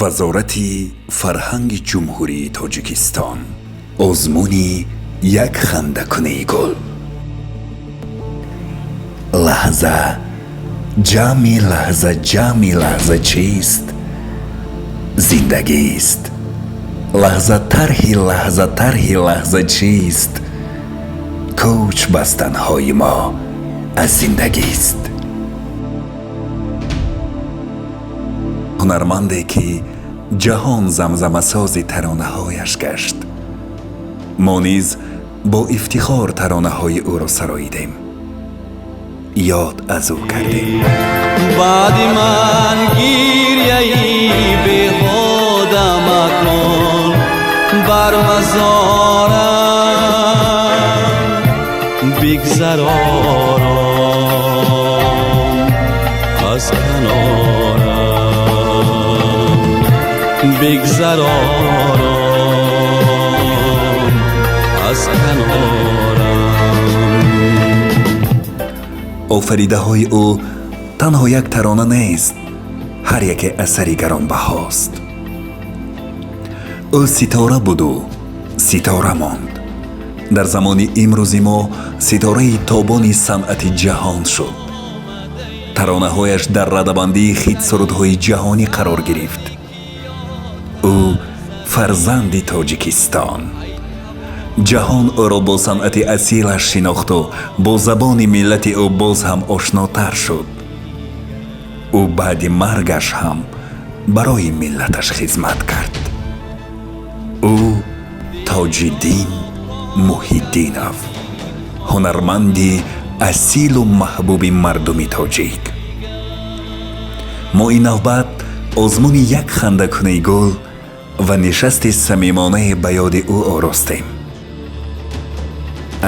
Вазорати фарҳанги Ҷумҳурии Тоҷикистон, озмуни «Як хандакунаи гул». Лаҳза ҷамъи лаҳза ҷамъи лаҳза чист? Зиндагист. Лаҳза тарҳи лаҳза тарҳи лаҳза чист? Кӯч бастанҳои мо аз зиндагист. Ҳунарманде, ки ҷаҳон замзамасози таронаҳояш гашт, мо низ бо ифтихор таронаҳои ӯро сароидем, ёд аз ӯ кардем. Баъди ман гирьяи беҳода макун, бар мазорам бигзар ором, аз канорам бигзар ором, аз канорам. Офаридаҳои ӯ танҳо як тарона нест, ҳар яке асари гаронбаҳост. Ӯ ситора буду ситора монд. Дар замони имрӯзи мо ситораи тобони санъати ҷаҳон шуд. Таронаҳояш дар радабандии хитсурудҳои ҷаҳонӣ қарор гирифт. Ӯ фарзанди Тоҷикистон. Ҷаҳон ӯро бо санъати асилаш шинохту бо забони миллати ӯ боз ҳам ошнотар шуд. Ӯ баъди маргаш ҳам барои миллаташ хизмат кард. Ӯ Тоҷиддин Муҳиддинов, ҳунарманди асилу маҳбуби мардуми тоҷик. Мо ин навбат озмуни «Як хандакунаи гул» ва нишасти самимонае ба ёди ӯ оростем.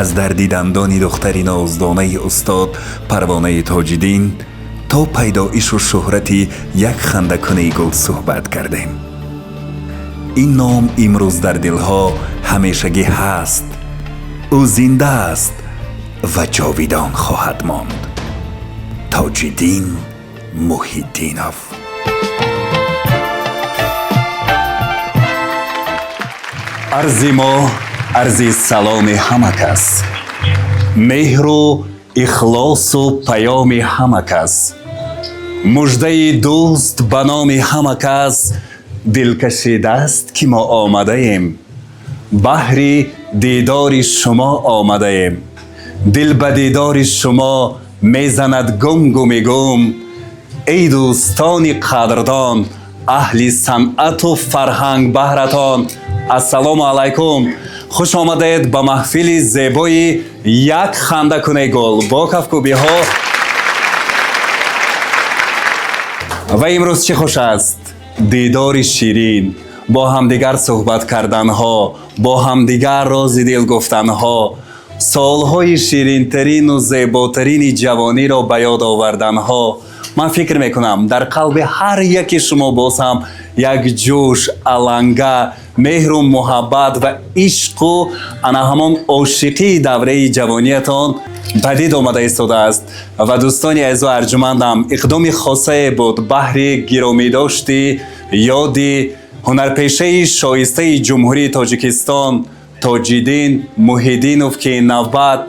Аз дарди дандони духтари ноздонаи устод Парвонаи Тоҷиддин то пайдоишу шӯҳрати «Як хандакунаи гул» суҳбат кардем. Ин ном имрӯз дар дилҳо ҳамешагӣ ҳаст. Ӯ зинда аст ва ҷовидон хоҳад монд. Тоҷиддин Муҳиддинов. Арзи мо арзи саломи ҳама кас, меҳру ихлосу паёми ҳама кас, муждаи дӯст ба номи ҳама кас. Дилкашидааст, ки мо омадаем, баҳри дидори шумо омадаем. Дил ба дидори шумо мезанад гум гуми гум. Эй дӯстони қадрдон, аҳли санъату фарҳанг, баҳратон ассалому алайкум! Хуш омадед ба маҳфили зебои «Як хандакунаи гул» бо кафкӯбиҳо. Ва имрӯз чӣ хуш аст дидори ширин, бо ҳамдигар суҳбат карданҳо, бо ҳамдигар рози дил гуфтанҳо, солҳои ширинтарину зеботарини ҷавониро ба ёд оварданҳо. Ман фикр мекунам, дар қалби ҳар яки шумо боз ҳам як ҷӯш, аланга, меҳру муҳаббат ва ишқу ана ҳамон ошиқии давраи ҷавониятон падид омада истодааст. Ва дӯстони азизу арҷумандам, иқдоми хосае буд баҳри гиромидошти ёди ҳунарпешаи шоистаи Ҷумҳурии Тоҷикистон Тоҷиддин Муҳиддинов, ки навбат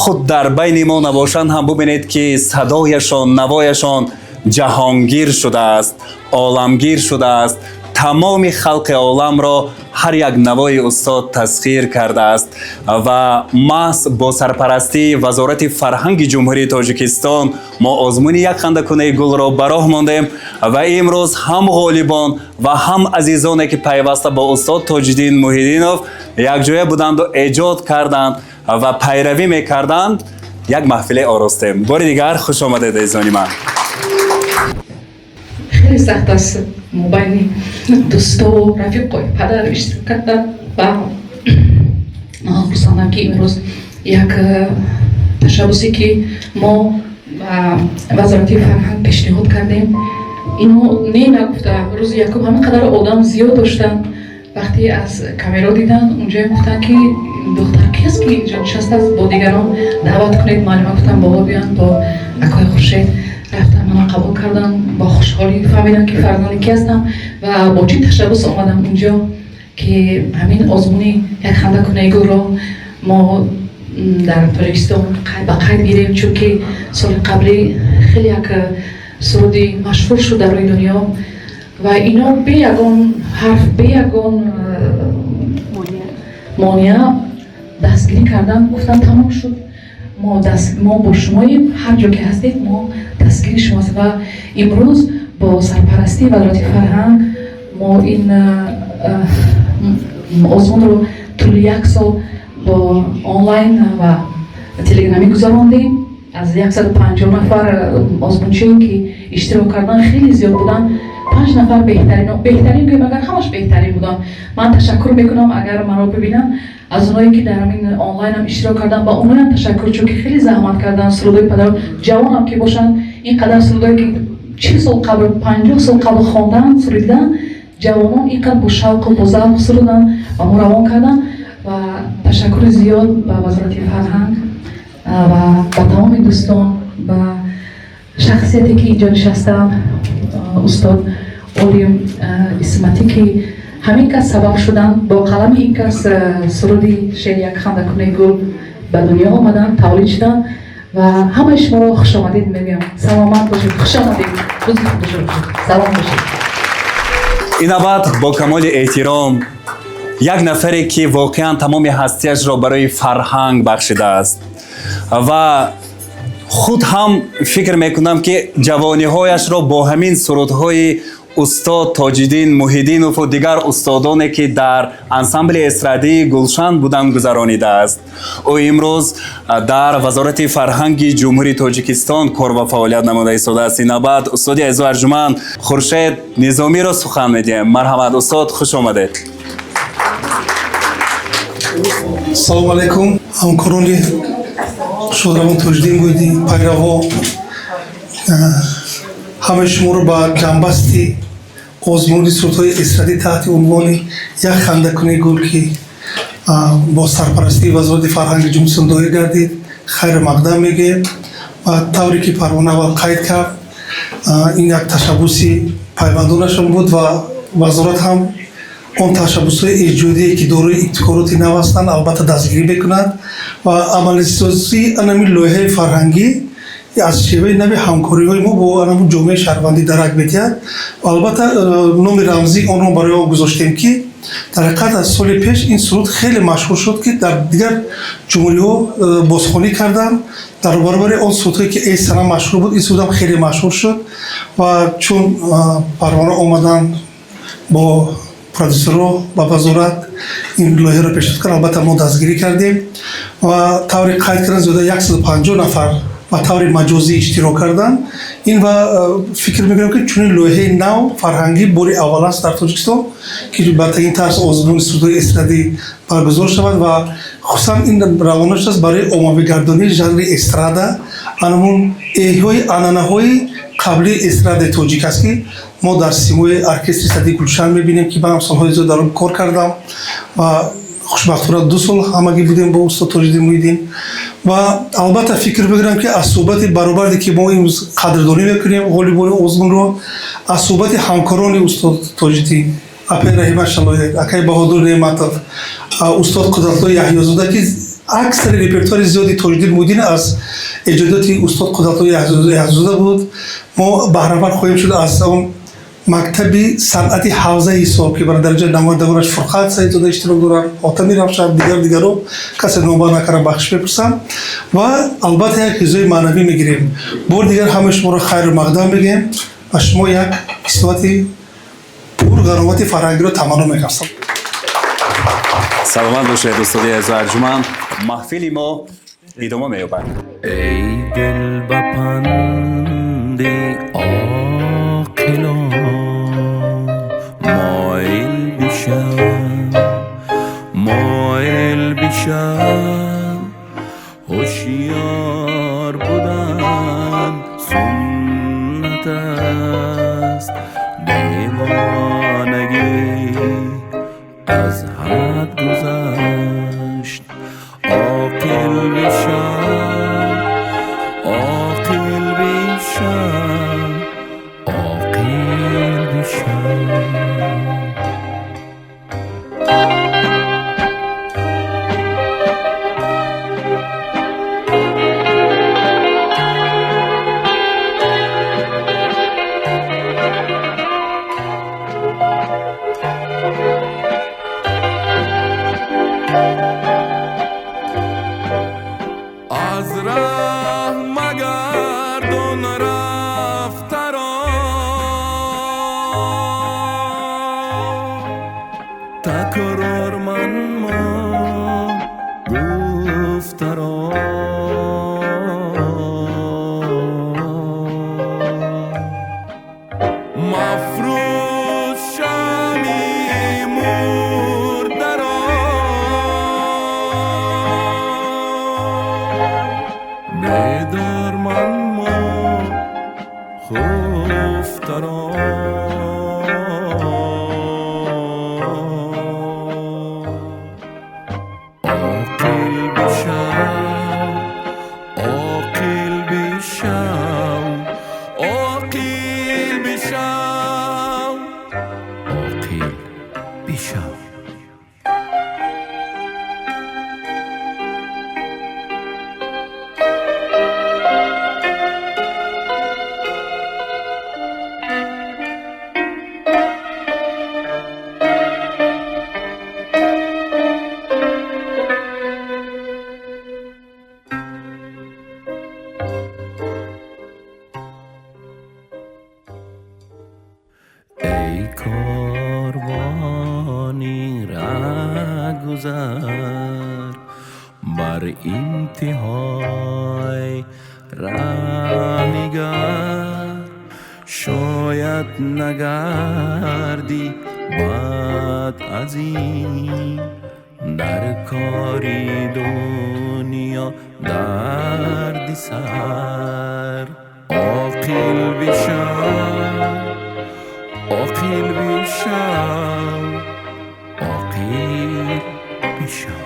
худ дар байни мо набошанд ҳам, бубинед, ки садояшон, навояшон ҷаҳонгир шудааст, оламгир шудааст. Тамоми халқи оламро ҳар як навои устод тасхир кардааст. Ва маҳз бо сарпарастии Вазорати фарҳанги Ҷумҳурии Тоҷикистон мо озмуни «Як хандакунаи гулро ба роҳ мондем ва имрӯз ҳам ғолибон ва ҳам азизоне, ки пайваста бо устод Тоҷиддин Муҳиддинов якҷоя буданду эҷод карданд ва пайравӣ мекарданд, як маҳфиле оростем. Бори дигар хуш омадед, азизони ман. Хеле сахт аст мобайни дӯстову рафиқои падар иштирок кардан ва ман хурсандам, ки имрӯз як ташаббусе, ки мо ба Вазорати фарҳанг пешниҳод кардем, ино не нагуфта, рӯзи якум ҳама қадар одам зиёд доштанд. Вақте аз камеро дидан, унҷо гуфтанд, ки духтар киаст, ки инҷо нишастааст, бо дигарон даъват кунед. Муаллима гуфтан, боло биён бо акои Хуршед. Рафтам. Мана қабул кардам, бо хушҳолӣ фаҳмидам, ки фарзанди ки ҳастам ва бо чӣ ташаббус омадам инҷо, ки ҳамин озмуни «Як ханда кунаи гулро» мо дар Тоҷикистон ба қайд гирем, чунки соли қаблӣ хеле як суруди машҳур шуд дар рӯи дунё ва ино бе ягон ҳарф, бе ягон монеа дастгирӣ кардан, гуфтан: «Тамом шуд, мо бо шумоем, ҳар ҷо ки ҳастед, мо дастгири шумо ҳастем». Ва имрӯз бо сарпарастии Вазорати фарҳанг мо ин озмунро тӯли як сол бо онлайн ва телеграмӣ гузарондем. Аз 150 нафар озмунчие, ки иштирок кардан, хеле зиёд буданд, панҷ нафар беҳтарин, беҳтарин гӯем, агар ҳамаш беҳтарин буданд. Ман ташаккур мекунам, агар маро бибинам, аз оное, ки дар ҳамин онлайнам иштирок карданд, ба оноям ташаккур, чунки хеле заҳмат карданд. Сурудои падар ҷавонам ки бошанд, ин қадар сурудое, ки 40 сол қабл, 50 сол қабл хондан, суридан, ҷавонон ин қадар бо шавқу бо завқ суруданд ва мо равон карданд. Ва ташаккури зиёд ба Вазорати фарҳанг ва ба тамоми дӯстон, ба шахсияте, ки инҷо нишастам, устод Олим Исматӣ, ки ҳамин кас сабаб шуданд, бо қалами ин кас суруди шеъри «Як хандакунаи гул» ба дунё омаданд, тавлид шуданд. Ва ҳамаи шуморо хушомадед мегӯям. Саломат бошед, хушомадед, рӯзи хуб дошта бошед, салом бошед. Ин навбат бо камоли эҳтиром як нафаре, ки воқеан тамоми ҳастияшро барои фарҳанг бахшидааст ва худ ҳам фикр мекунам, ки ҷавониҳояшро бо ҳамин сурудҳои устод Тоҷиддин Муҳиддинову дигар устодоне, ки дар ансамбли эстрадии «Гулшан» буданд, гузаронидааст. Ӯ имрӯз дар Вазорати фарҳанги Ҷумҳурии Тоҷикистон кор ва фаъолият намуда истодааст. Ин навбат устоди азизу арҷуманд Хуршед Низомиро сухан медиҳем. Марҳамат, устод, хуш омадед. Салому алайкум, ҳамкорони шодравон Тоҷиддин Муҳиддин, пайраво, ҳамаи шуморо ба ҷамъбасти озмуни сурудҳои эстрадӣ таҳти унвони «Як хандакунаи гул», ки бо сарпарастии Вазорати фарҳанги Ҷумҳуристон доир гардид, хайру мақдам мегӯем. Ва тавре ки Парвона аввал қайд кард, ин як ташаббуси пайвандонашон буд ва вазорат ҳам он ташаббусҳои эҷодие, ки дорои ибтикороти нав ҳастанд, албатта дастгирӣ мекунад. Ва амалисозии анами лоиҳаи фарҳангӣ аз шеваи нави ҳамкориҳои мо бо анамун ҷомеаи шаҳрвандӣ дарак медиҳад. Ва албатта номи рамзии онро барои он гузоштем, ки дар ҳақиқат аз соли пеш ин суруд хеле машҳур шуд, ки дар дигар ҷумҳуриҳо бозхонӣ карданд. Дар баробари он сурудҳое, ки «Эй санам» машҳур буд, ин сурудам хеле машҳур шуд. Ва чун Парвона омаданд, бо продюсерҳо ба вазорат ин лоиҳаро пешниҳод кард, албатта мо дастгирӣ кардем. Ва тавре қайд кардан, зиёда 150 нафар ба таври маҷозӣ иштирок карданд. Ин ва фикр мекунам, ки чунин лоиҳаи нав фарҳангӣ бори аввал аст дар Тоҷикистон, ки ба ин тарз озмуни сурудҳои эстрадӣ баргузор шавад. Ва хусусан ин равона шудааст барои оммавигардонии жанри эстрада, анамун эҳёи анъанаҳои қаблии эстрадаи тоҷик аст, ки мо дар симои оркестри эстрадии «Гулшан» мебинем, ки манам солҳои зиёд дар он кор кардам ва хушбахтона 2 сол ҳамагӣ будем бо устод Тоҷиддин Муҳиддин. Ва албатта фикр мекунам, ки аз суҳбати баробарде, ки мо имрӯз қадрдонӣ мекунем ғолибони озмунро, аз суҳбати ҳамкорони устод Тоҷиддин, апаи Раҳима Шалоев, акаи Баҳодур Неъматов, устод Қудратулло Яҳёзода, ки аксари репертуари зиёди Тоҷиддин Муҳиддин аз эҷодиёти устод Қудратулло Яҳёзода буд, мо баҳравар хоҳем шуд аз он мактаби санъати ҳавзаи ҳисоб, ки бар дараҷаи намояндагонаш Фурқат Саидзода иштирок дорад, Ҳотами Равшан, дигар дигаро, касе номбар накардам, бахшиш мепурсам. Ва албатта як ғизои маънавӣ мегирем. Бори дигар ҳамаи шуморо хайру мақдам мегӯем ва шумо як истироҳати пурғаровати фарҳангиро таманно мекунам. Саломат бошед, устоди азизу арҷуманд. Маҳфили мо идома меёбад. Эй дил, ба панди оқилон моил бишав, моил бишав. Ҳушёр будан суннат аст, девонагӣ аз ҳад гузашт. Оқил бишав, оқил бишав. Такрор манма гуфтаро. Мафрӯз шами мурдаро, бедор манма хуфтаро. Оқил бишав, оқил бишав, оқил бишав, оқил бишав. Эй корвони раҳгузар, бар интиҳои раҳ нигар, шояд нагардӣ баъд аз ин, дар кори дунё дарди сар. Оқил бишав, оқил бишав, оқил бишав.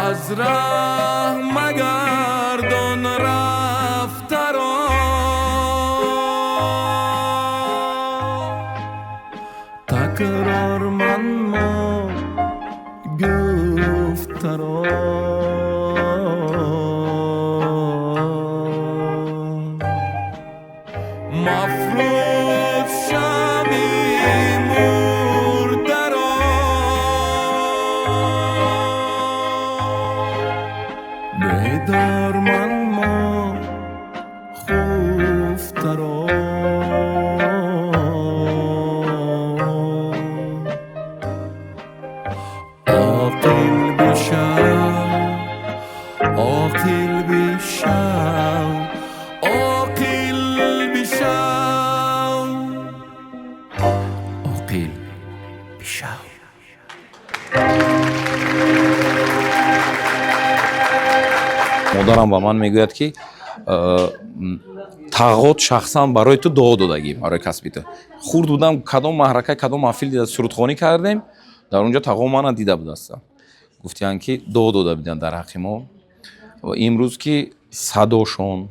Аз раҳ магардон рафтаро, такрор манма гуфтаро. Мафрӯз шами мурдаро, бедор манма хуфтаро. Оқил бишав, оқил бишав, оқил бишав, оқил бишав. Модарам ба ман мегӯяд, ки Тағот шахсан барои ту дуо додагӣ, барои касби ту. Хурд будам, кадом маҳрака, кадом маҳфил дида сурудхонӣ кардем, дар он ҷо Тағо мана дида будастам, гуфтиянд, ки дуо дода буданд дар ҳаққи мо. Ва имрӯз ки садошон,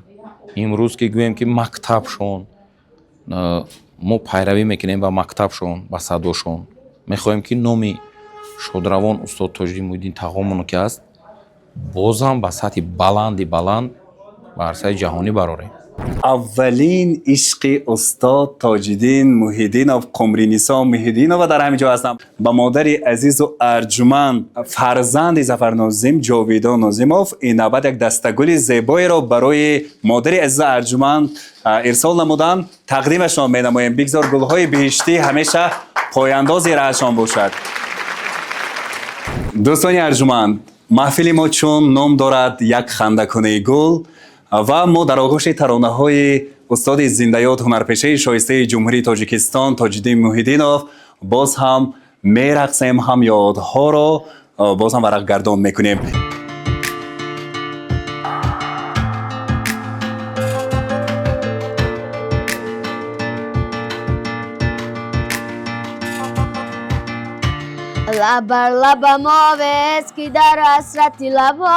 имрӯз ки гӯем, ки мактабшон, мо пайравӣ мекунем ба мактабшон, ба садошон. Мехоҳем, ки номи шодравон устод Тоҷиддин Муҳиддин Тағомоно ки аст, бозам ба сатҳи баланди баланд ба арсаи ҷаҳонӣ барорем. Аввалин ишқи устод Тоҷиддин Муҳиддинов, Қумринисо Муҳиддинова дар ҳамин ҷо ҳастам. Ба модари азизу арҷуманд, фарзанди Зафар Нозим, Ҷовидон Нозимов, ин навбат як дастагули зебоеро барои модари азизу арҷуманд ирсол намуданд, тақдимашон менамоем. Бигзор гулҳои биҳиштӣ ҳамеша пояндози раҳашон бошад. Дӯстони арҷуманд, маҳфили мо чун ном дорад «Як хандакунаи гул», ва мо дар оғӯши таронаҳои устоди зиндаёд, ҳунарпешаи шоистаи Ҷумҳурии Тоҷикистон Тоҷиддин Муҳиддинов боз ҳам мерақсем, ҳам ёдҳоро боз ҳам варақгардон мекунем. Лаб бар лабам овез, ки дар ҳасрати лабо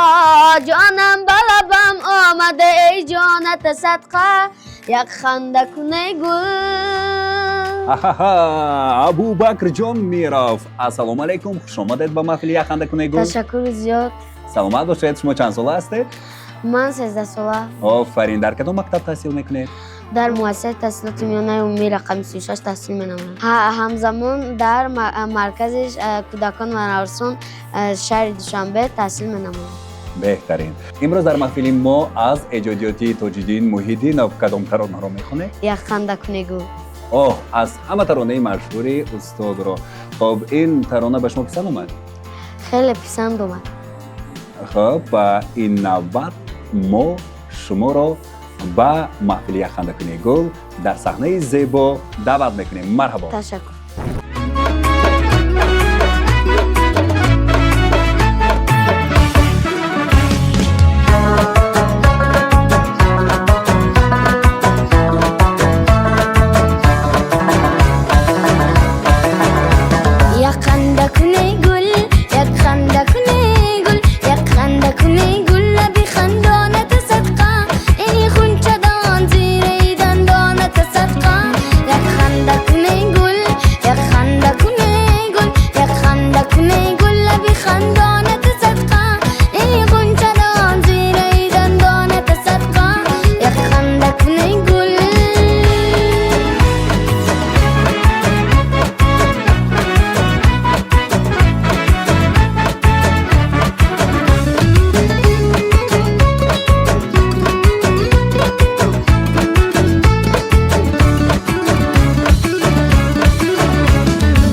ҷонам ба лабам омада. Эй ҷоната садқа, як ханда кунай гул. Абубакрҷон Миров, ассалому алайкум, хуш омадед ба маҳфили «Як ханда кунай гул». Ташаккури зиёд. Саломат бошед. Шумо чанд сола ҳастед? Ман 13 сола. Офарин. Дар кадом мактаб таҳсил мекунед? Дар муассисаи таҳсилоти миёнаи умумии рақами 36 таҳсил менамоям. Ҳамзамон дар маркази кӯдакон ва наврасон шаҳри Душанбе таҳсил менамоям. Беҳтарин. Имрӯз дар маҳфили мо аз эҷодиёти Тоҷиддин Муҳиддинов кадом таронаро мехонед? Як ханда куне гул. Оҳ, аз ҳама таронаи машҳури устодро. Хоб, ин тарона ба шумо писанд омад? Хеле писанд омад. Хоб, ба ин навбат мо шуморо ба маҳфили Як ханда куне гул дар саҳнаи зебо даъват мекунем. Марҳабо. Ташаккур. Як ханда куне гул, як ханда куне гул, як ханда куне гул, лаби хандоната садқа, ини хунчадон зираи дандоната садқа. Як ханда куне гул, як ханда куне гул, як ханда куне гул, лаби хандоната садқа, ини хунчадон зираи дандоната садқа. Як ханда куне гул.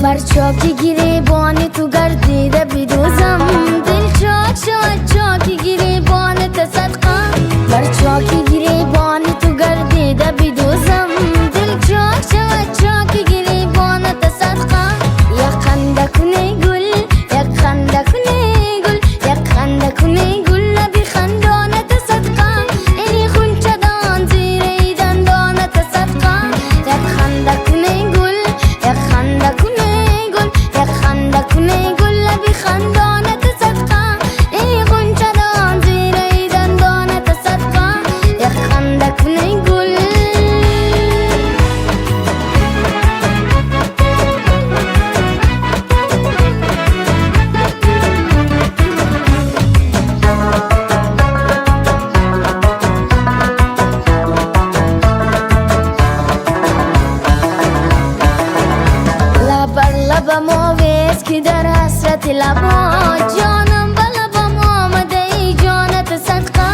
Бар чоки гиребони ту гардида бидӯзам, дил чок шавад чоки гиребони тасадқа. Бар чоки гиребони ту гардида бидӯзам, дил чок шавад чоки гиребони тасадқа. Як ханда куне гул, як ханда куне гул, як ханда куне гул, лаби хандона тасадқа, ини хунчадон зираи дандона тасадқа. Як ханда куне гул, як ханда куне гул, як ханда куне гул, лаби хандона тасадқа, ини хунчадон зираи дандона тасадқа. Як ханда куне гул. Лаб бар лабам овез ки дар ҳасрати лабо ҷонам ба лабам омадаи ҷонат садқа.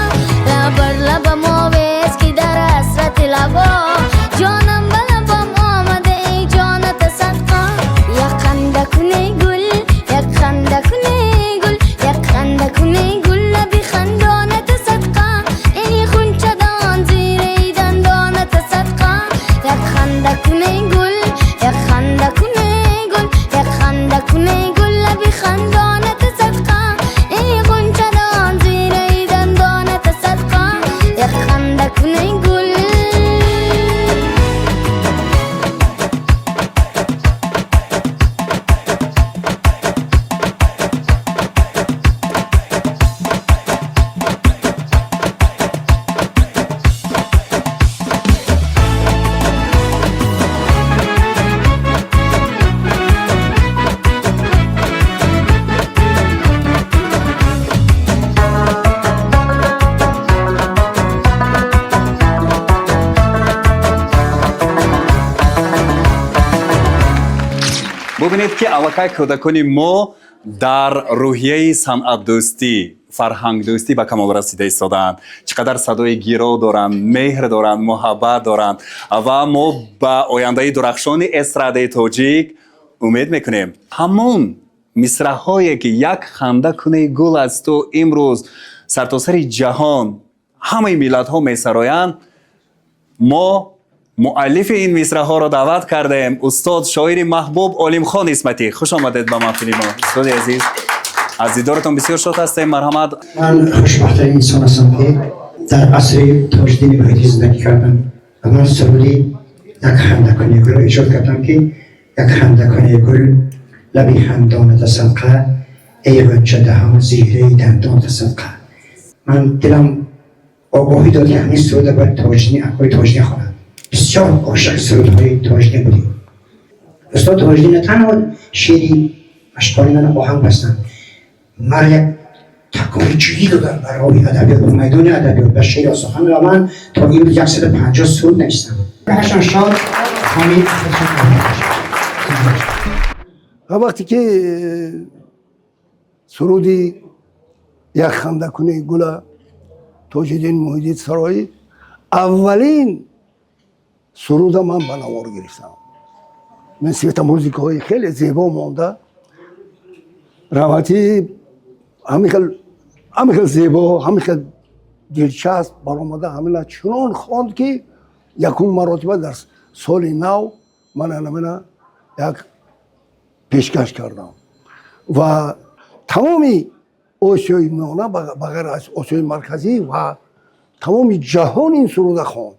Лаб бар лабам овез ки дар ҳасрати лабо ҷонам ба лабам омадаи ҷонат садқа. Як ханда куне гул, як ханда куне гул, як ханда куне гул, лаби хандонат садқа, ини хунчадон зираи дандонат садқа. Як ханда куне гул, як ханда куне гул, як ханда куне гул, лаби хандонат садқа, ини хунчадон зираи дандонат садқа. Як ханда куне гул. Бубинед, ки аллакай кӯдакони мо дар рӯҳияи санъатдӯстӣ, фарҳангдӯстӣ ба камол расида истодаанд. Чӣ қадар садои гиро доранд, меҳр доранд, муҳаббат доранд ва мо ба ояндаи дурахшони эстрадаи тоҷик умед мекунем. Ҳамон мисраҳое ки як ханда куне гул аз ту имрӯз сартосари ҷаҳон ҳамаи миллатҳо месароянд, мо муаллифи ин мисраҳоро даъват кардем, устод, шоири маҳбуб Олимхон Исматӣ. Хуш омадед ба маҳфили мо, устоди азиз. Аз дидоратон бисёр шод ҳастем. Марҳамат. Ман хушбахттарин инсон ҳастам, ки дар асри Тоҷиддини Муҳиддин зиндагӣ кардам ва ман суруди Як ханда куне гулро эҷод кардам, ки як ханда куне гул, лаби хандоната садқа, эй ғунча даҳон, зираи дандонта садқа. Ман дилам огоҳӣ дод, ки ҳамин суруда бояд Тоҷиддини, акои Тоҷиддин хонад. Бисёр ошиқи сурудҳои Тоҷиддин будем. Устод Тоҷиддин на танҳо шеъри машқони ман оҳанг бастанд, маро як Такони ҷиддӣ доданд ба роҳи адабиёт, ба майдони адабиёт, ба шеър сухан ва ман то имрӯз 150 суруд навиштам. Ҳашан шод, ҳомии худшон обод бошад. Ва вақте ки суруди «Як хандакуни гула» Тоҷиддин Муҳиддин сароид, аввалин суруда ман ба навор гирифтам. Ман светомузыкаҳои хеле зебо монда, раватӣ ҳамин хел зебо, ҳамин хел дилчасп баромада, ҳамина чунон хонд, ки якум маротиба дар соли нав ман анамина як пешкаш кардам ва тамоми Осиёи Миёна, ба ғайр аз Осиёи Марказӣ, ва тамоми ҷаҳон ин суруда хонд.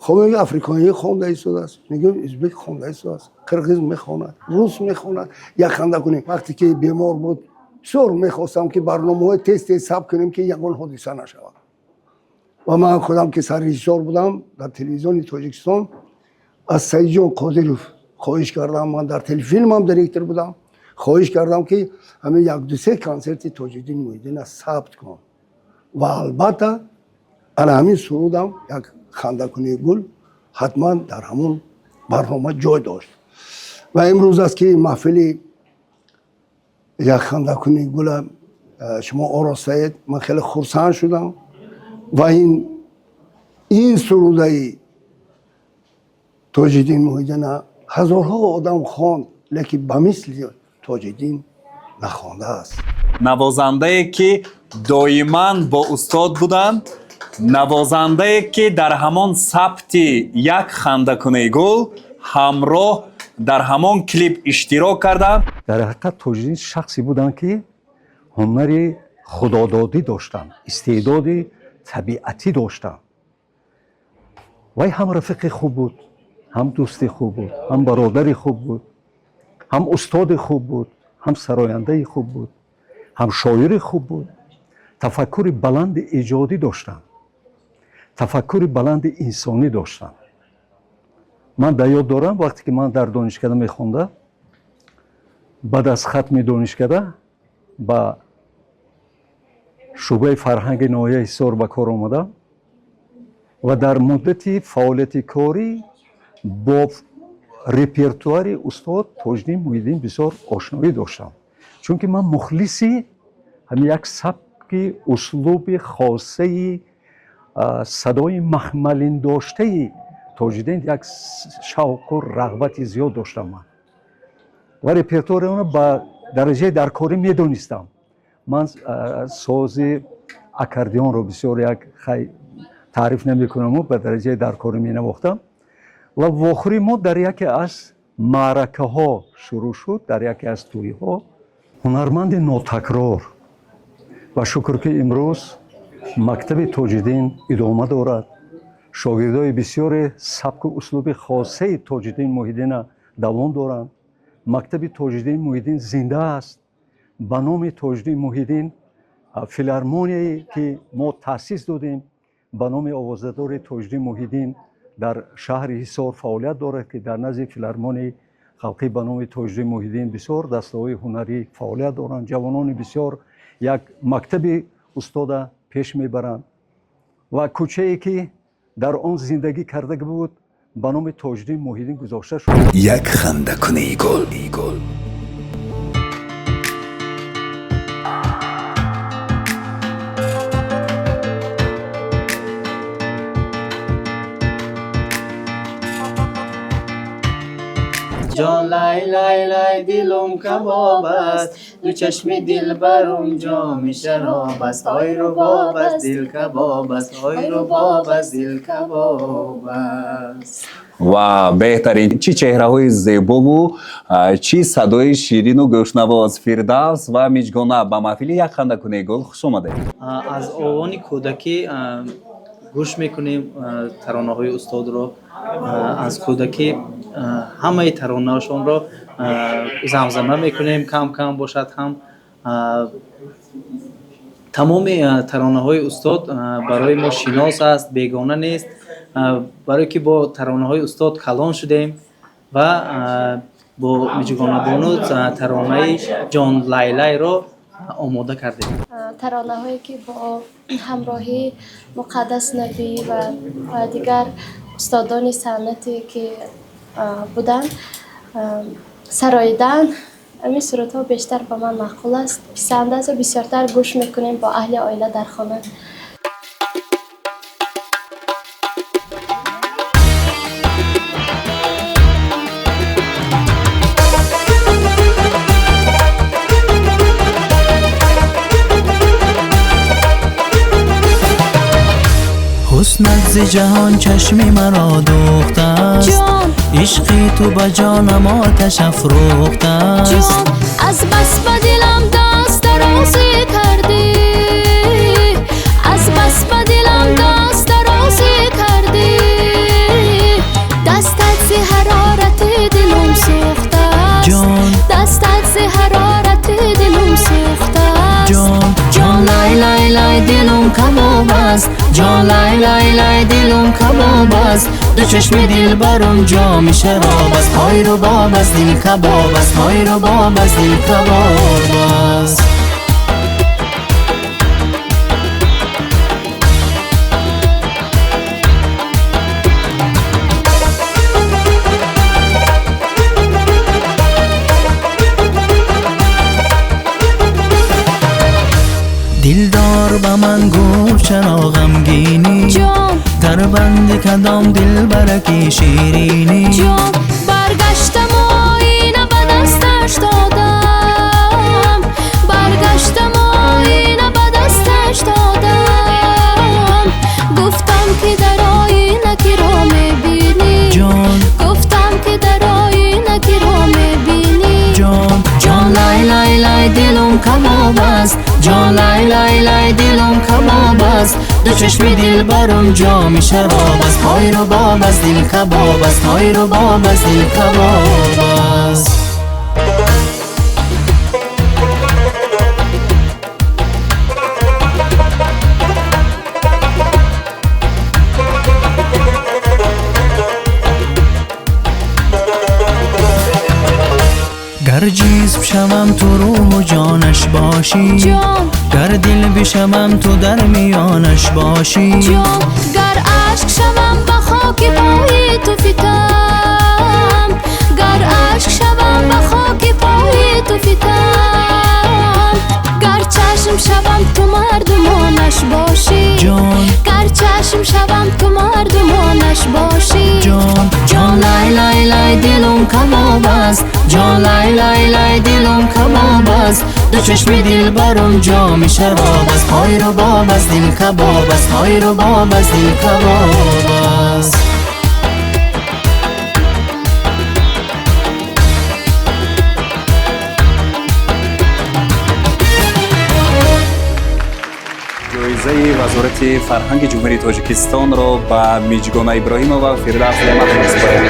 Хоб, мега африкоӣ хонда истодааст, мегӯ узбек хонда истодааст, қирғиз мехонад, рус мехонад. «Як ханда кунем». Вақте ки бемор буд, бисёр мехостам, ки барномаҳои тез тез сабт кунем, ки ягон ҳодиса нашавад. Ва ман худам, ки саррежиссёр будам дар телевизиони Тоҷикистон, аз Саидҷон Қодиров хоҳиш кардам, ман дар телефилмам директор будам, хоҳиш кардам, ки ҳамин як дусе консерти Тоҷиддин Муҳиддина сабт кун ва албатта ана ҳамин сурудам, «Як хандакуни гул», ҳатман дар ҳамон барнома ҷой дошт. Ва имрӯз аст, ки маҳфили «Як хандакуни гула» шумо оростаед, ман хеле хурсанд шудам. Ва ин сурудаи Тоҷиддин Муҳиддина ҳазорҳо одам хонд, лекин ба мисли Тоҷиддин нахондааст. Навозандае, ки доиман бо устод буданд, навозандае, ки дар ҳамон сабти «Як хандакунаи гул» ҳамроҳ дар ҳамон клип иштирок карданд. Дар ҳақиқат, Тоҷиддин шахсе буданд, ки ҳунари худододӣ доштанд, истеъдоди табиатӣ доштанд. Вай ҳам рафиқи хуб буд, ҳам дӯсти хуб буд, ҳам бародари хуб буд, ҳам устоди хуб буд, ҳам сарояндаи хуб буд, ҳам шоири хуб буд. Тафаккури баланди эҷодӣ доштанд, тафаккури баланди инсонӣ доштанд. Ман дар ёд дорам, вақте ки ман дар донишкада мехонда, баъд аз хатми донишкада ба шӯъбаи фарҳанги ноҳияи Ҳисор ба кор омадам ва дар муддати фаъолияти корӣ бо репертуари устод Тоҷиддин Муҳиддин бисёр ошноӣ доштам, чунки ман мухлиси ҳамин як сабки услуби хосаи садои махмалиндоштаи Тоҷиддин як шавқу рағбати зиёд доштам ман ва репертуари онро ба дараҷаи даркорӣ медонистам. Ман сози аккордеонро бисёр як хай таъриф намекунаму ба дараҷаи даркорӣ менавохтам. Ва вохӯрии мо дар яке аз маъракаҳо шурӯъ шуд, дар яке аз тӯйҳо. Ҳунарманди нотакрор. Ва шукр, ки имрӯз мактаби Тоҷиддин идома дорад, шогирдои бисёре сабку услуби хосаи Тоҷиддин Муҳиддина давом доранд. Мактаби Тоҷиддин Муҳиддин зинда аст. Ба номи Тоҷиддин Муҳиддин филармонияе, ки мо таъсис додем ба номи овозадори Тоҷиддин Муҳиддин, дар шаҳри Ҳисор фаъолият дорад, ки дар назди филармонияи халқӣ ба номи Тоҷиддин Муҳиддин бисёр дастаҳои ҳунарӣ фаъолият доранд. Ҷавонони бисёр як мактаби устода пеш мебаранд ва кӯчае, ки дар он зиндагӣ карда буд, ба номи Тоҷиддин Муҳиддин гузошта шуд. «Як хандакунаи гул». Гул. Ҷон лай лай лай, дилум кабоб аст, ду чашми дилбарум ҷоми шароб аст, ой рубоб аст, дил кабоб аст, ой рубоб аст, дил кабоб аст. Ва беҳтарин, чӣ чеҳраҳои зебову чӣ садои ширину гӯшнавоз! Фирдавс ва Миҷгона, ба маҳфили «Як хандакунаи гул» хуш омадед. Аз овони кӯдакӣ гӯш мекунем таронаҳои устодро. Аз кӯдакӣ ҳамаи таронаашонро замзама мекунем, кам кам бошад ҳам. Тамоми таронаҳои устод барои мо шинос аст, бегона нест, барое ки бо таронаҳои устод калон шудем. Ва бо Миҷгонабону таронаи «Ҷон лайлайро» Омода кардед. Таронаҳое ки бо ҳамроҳии Муқаддас Набӣ ва дигар устодони санъате ки буданд, сароидан, ҳамин сурудҳо бештар ба ман маъқул аст, писанд аст ва бисёртар гӯш мекунем бо аҳли оила дар хона. Ҳуснат зи ҷаҳон чашми маро дӯхтааст, ишқи ту ба ҷонам оташ афрӯхтааст. Аз бас ба дилам даст дарозӣ кардӣ, аз бас ба дилам даст дарозӣ кардӣ, дастат зи ҳарорати дилам сӯхтааст, дастат зи ҳарорати дилам сӯхтааст. Ҷон лай лай лай дилам кабоб аст, ҷон лай лай лай дилам кабоб аст, ду чашми дилбарам ҷоми шароб аст, ҳой рубоб аст дил кабоб аст, ҳой рубоб аст дил кабоб аст. Дилдор ба ман гуфт чаро ғамгинӣ, дар банди кадом дилбараки ширинӣ. Ҷон баргаштам оина ба дасташ додам, баргаштам оина ба дасташ додам, гуфтам ки дар оина киро мебинӣ, гуфтам ки дар оина киро мебинӣ. Ҷон лай лай лай дилам кабоб аст, ҷон лай лай лай дилам кабоб аст, ду чашми дилбарам ҷоми шароб аст, ҳой рубоб аст дил кабоб аст, ҳой рубоб аст дил кабоб аст. Гар ҷисм шавам ту рӯҳу ҷонаш бошӣ, гар дил бишавам ту дар миёнаш бошӣ. Гар ашк шавам ба хоки пои ту фитам, гар ашк шавам ба хоки пои ту фитам, гар чашм шавам ту мардумонаш бошӣ, гар чашм шавам ту мардумонаш бошӣ. Ҷон лай лай лай дилам кабоб аст, ҷон лай лай лай дилам кабоб аст, ду чашми дилбарам ҷоми шароб аст, ҳой рубоб аст дил кабоб аст, ҳой рубоб аст дил кабоб аст. Ҷоизаи Вазорати фарҳанги Ҷумҳурии Тоҷикистонро ба Миҷгона Иброҳимова Фирдавс Неъматов месупорем.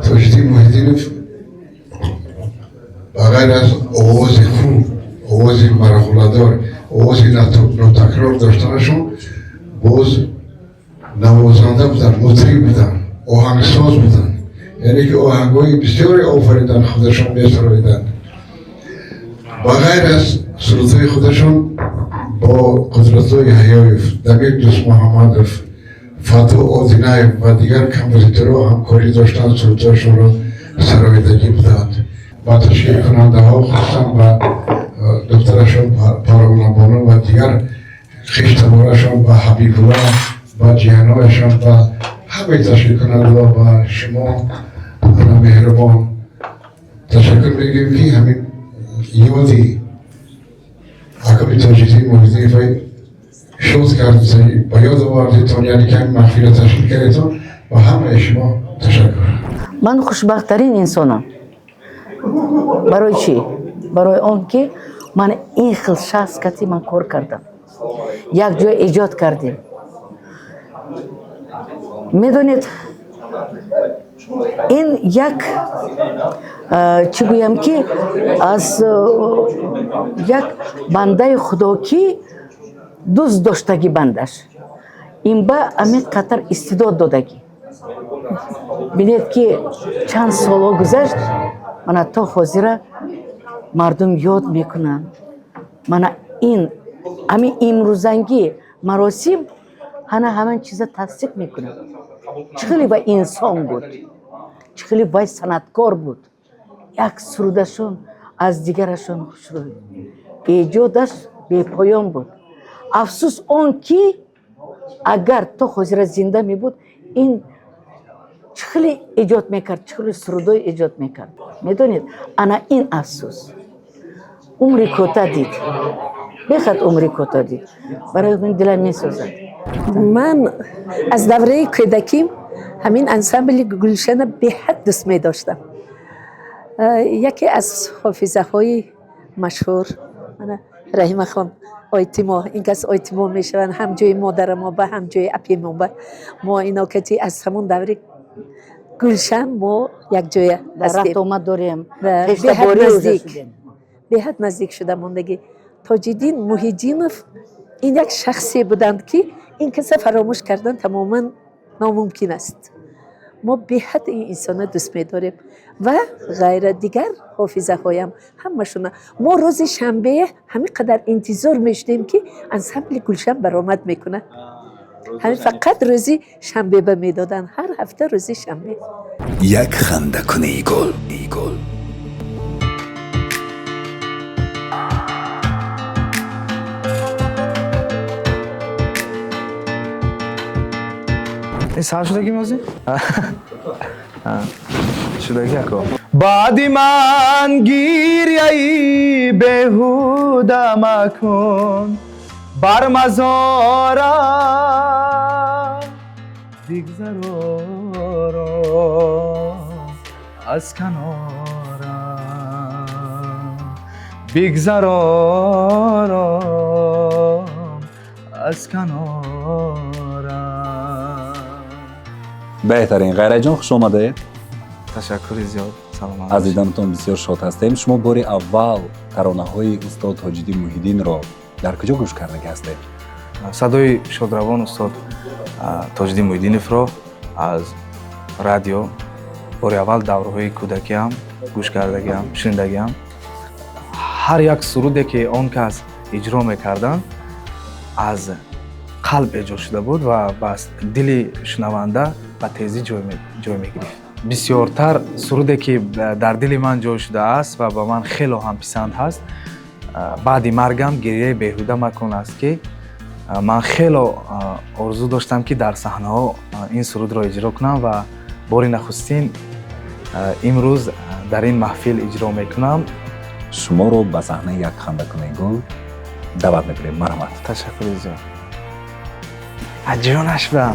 Тоҷиддин Муҳиддинов ба ғайр аз овози хуб, овози марғуладор, овози нотакрор доштанашон, боз навозанда буданд, мутриб буданд, оҳангсоз буданд, яъне ки оҳангҳои бисёре офариданд, худашон месароиданд. Ба ғайр аз сурудҳои худашон бо Қудратулло Яҳёев, Дамир Дӯстмуҳаммадов, Фатҳ Одинаев ва дигар композиторҳо ҳамкорӣ доштанд, сурудҳояшонро сароидагӣ буданд. Ба ташкилкунандаҳо, хусусан ба духтарашон Парвонабону ва дигар хештаборашон, ба Ҳабибулла, ба ҷиҳанҳояшон, ба ҳамаи ташкилкунандаҳо, ба шумо ана меҳрубон ташаккур мегӯем, ки ҳамин ёди акаби Тоҷиддин Муҳиддинов шод кард, ба ёд овардетон, яъне ки ҳамин маҳфилро ташкил кардетон. Ба ҳамаи шумо ташаккур. Ман хушбахттарин инсонам. Барои чӣ? Барои он ки ман ин хел шахс кати ман кор кардам, як ҷой эҷод кардем. Медонед, ин як чӣ гӯям ки аз як бандаи худо ки дӯст доштагӣ бандаш, ин ба ҳамин қатар истеъдод додагӣ. Бинед, ки чанд солҳо гузашт, мана то ҳозира мардум ёд мекунанд. Мана ин ҳамин имрӯзангӣ маросим ҳана ҳамин чиза тасдиқ мекунад. Чӣ хеле вай инсон буд, чӣ хеле вай санъаткор буд. Як сурудашон аз дигарашон хушрӯй, эҷодаш бепоён буд. Афсӯс он ки агар то ҳозира зинда мебуд, ин чӣ хеле эҷод мекард, чӣ хеле сурудҳо эҷод мекард. Медонед, ана ин афсӯс. Умри кӯтоҳ дид, бехад умри кӯтоҳ дид. Барои ман дилам месӯзад. Ман аз давраи кӯдаким ҳамин ансамбли Гулшана беҳад дӯст медоштам. Яке аз ҳофизаҳои машҳур Раҳимахон Ойтимо, ин кас Ойтимо мешаванд, ҳам ҷои модарамо ба, ҳам ҷои апемо ба. Мо ино кати аз ҳамон даври Гулшан мо якҷоя ҳастем. Рафтуомад дорем. Беҳад наздик шуда мондагӣ. Тоҷиддин Муҳиддинов ин як шахсе буданд, ки ин каса фаромӯш кардан тамоман номумкин аст. Мо беҳад ин инсона дӯст медорем ва ғайра дигар ҳофизаҳоям ҳамашона. Мо рӯзи шанбе ҳамин қадар интизор мешудем, ки ансамбли Гулшан баромад мекунад. Ҳамин фақат рӯзи шанбе ба медоданд, ҳар ҳафта рӯзи шанбе. Як ханда кунӣ гул, гул. Сар шудагӣ мозӣ? Шудагӣ ако. Баъди ман гиряи беҳуда макун, бар мазорам бигзарорам аз канорам, бигзарорам аз канорам. Беҳтарин. Ғайраҷон, хуш омадед. Ташаккури зиёд, саломат. Аз диданатон бисёр шод ҳастем. Шумо бори аввал таронаҳои устод Тоҷиддин Муҳиддинро дар куҷо гӯш кардаги ҳастед? Садои шодравон устод Тоҷиддин Муҳиддиновро аз радио бори аввал давраҳои кӯдакиам гӯш кардагиам, шунидагиам. Ҳар як суруде ки он кас иҷро мекарданд аз қалб эҷод шуда буд ва ба дили шунаванда ба тезӣ ҷой мегирифт. Бисёртар суруде ки дар дили ман ҷой шудааст ва ба ман хело ҳам писанд ҳаст, баъди маргам гирияи беҳуда макун аст, ки ман хело орзу доштам, ки дар саҳнаҳо ин сурудро иҷро кунам ва бори нахустин имрӯз дар ин маҳфил иҷро мекунам. Шуморо ба саҳнаи як хандакунаи гул даъват мекунем. Марҳамат. Ташаккури зиёд. Аҷонаш ба.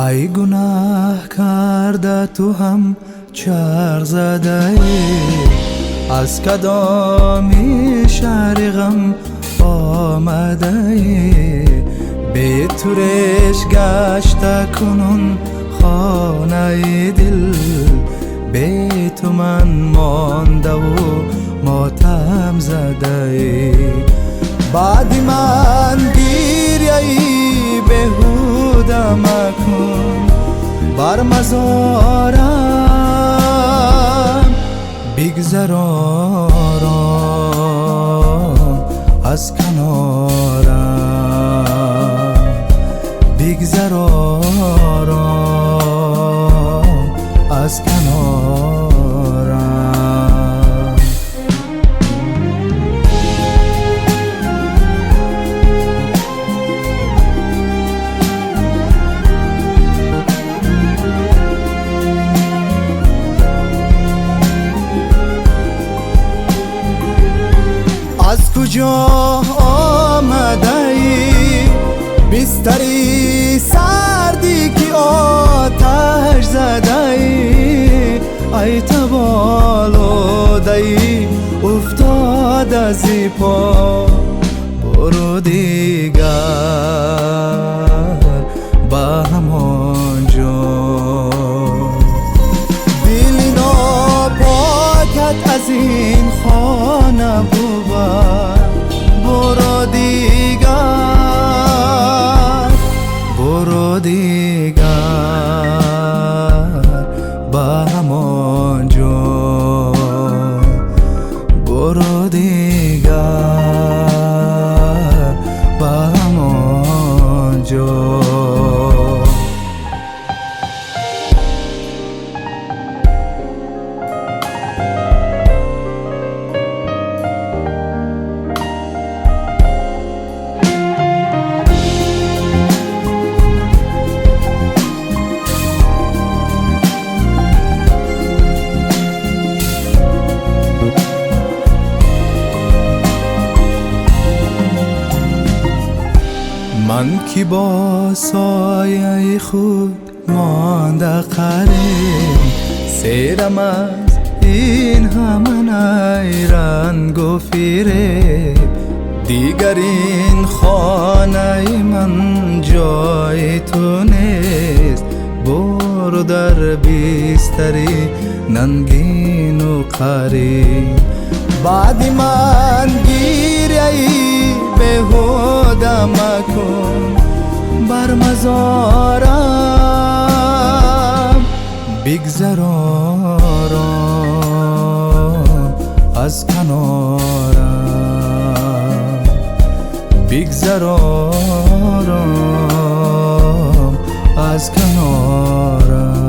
Ай гунаҳ карда ту ҳам чарх задаӣ, аз кадоми шаҳри ғам омадаӣ, бе ту реш гашта кунун хонаи дил, бе ту ман мондаву мотам задаӣ. Баъди ман гиряи беҳуда макун, бар мазорам бигзарорам аз канорам, бигзарорам аз канорам. Аз куҷо омадаӣ, бистари сардӣ ки оташ задаӣ, ай таболудаӣ уфтода зи по, буру Дигар ба ҳамон ҷо. Дили нопокат аз ин хона бубар, буро дигар, буро дигар ба ҳамон ҷо, буро дигар ба ҳамон ҷо. Ман ки бо сояи худ монда қарин, серам аз ин ҳама найрангу фиреб. Дигар ин хонаи ман ҷои ту нест, буру дар бистари нангину қарин. Баъди ман гиряи беҳуда макун, бар мазорам бигзар ором аз канорам, бигзар ором аз канорам.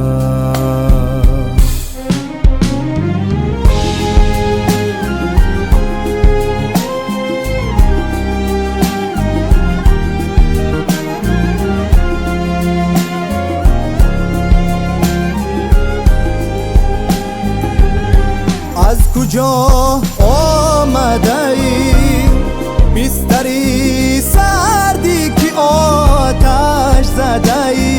Аз куҷо омадаӣ, бистари сардӣ ки оташ задаӣ,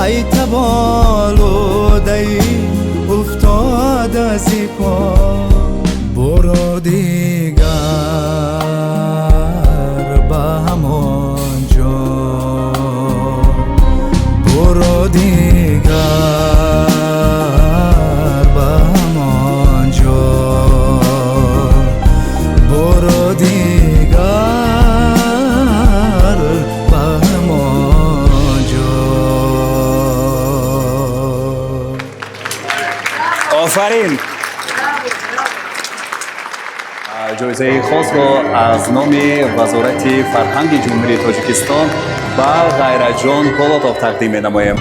ай таболудаӣ уфтода зи по, буро дигар ба ҳамон ҷо, буро дигар ба ҳамон ҷо, буро дигар ба ҳамон ҷо. Офарин! Ҷоизаи хосро аз номи Вазорати фарҳанги Ҷумҳурии Тоҷикистон ба Ғайраҷон Болотов тақдим менамоем.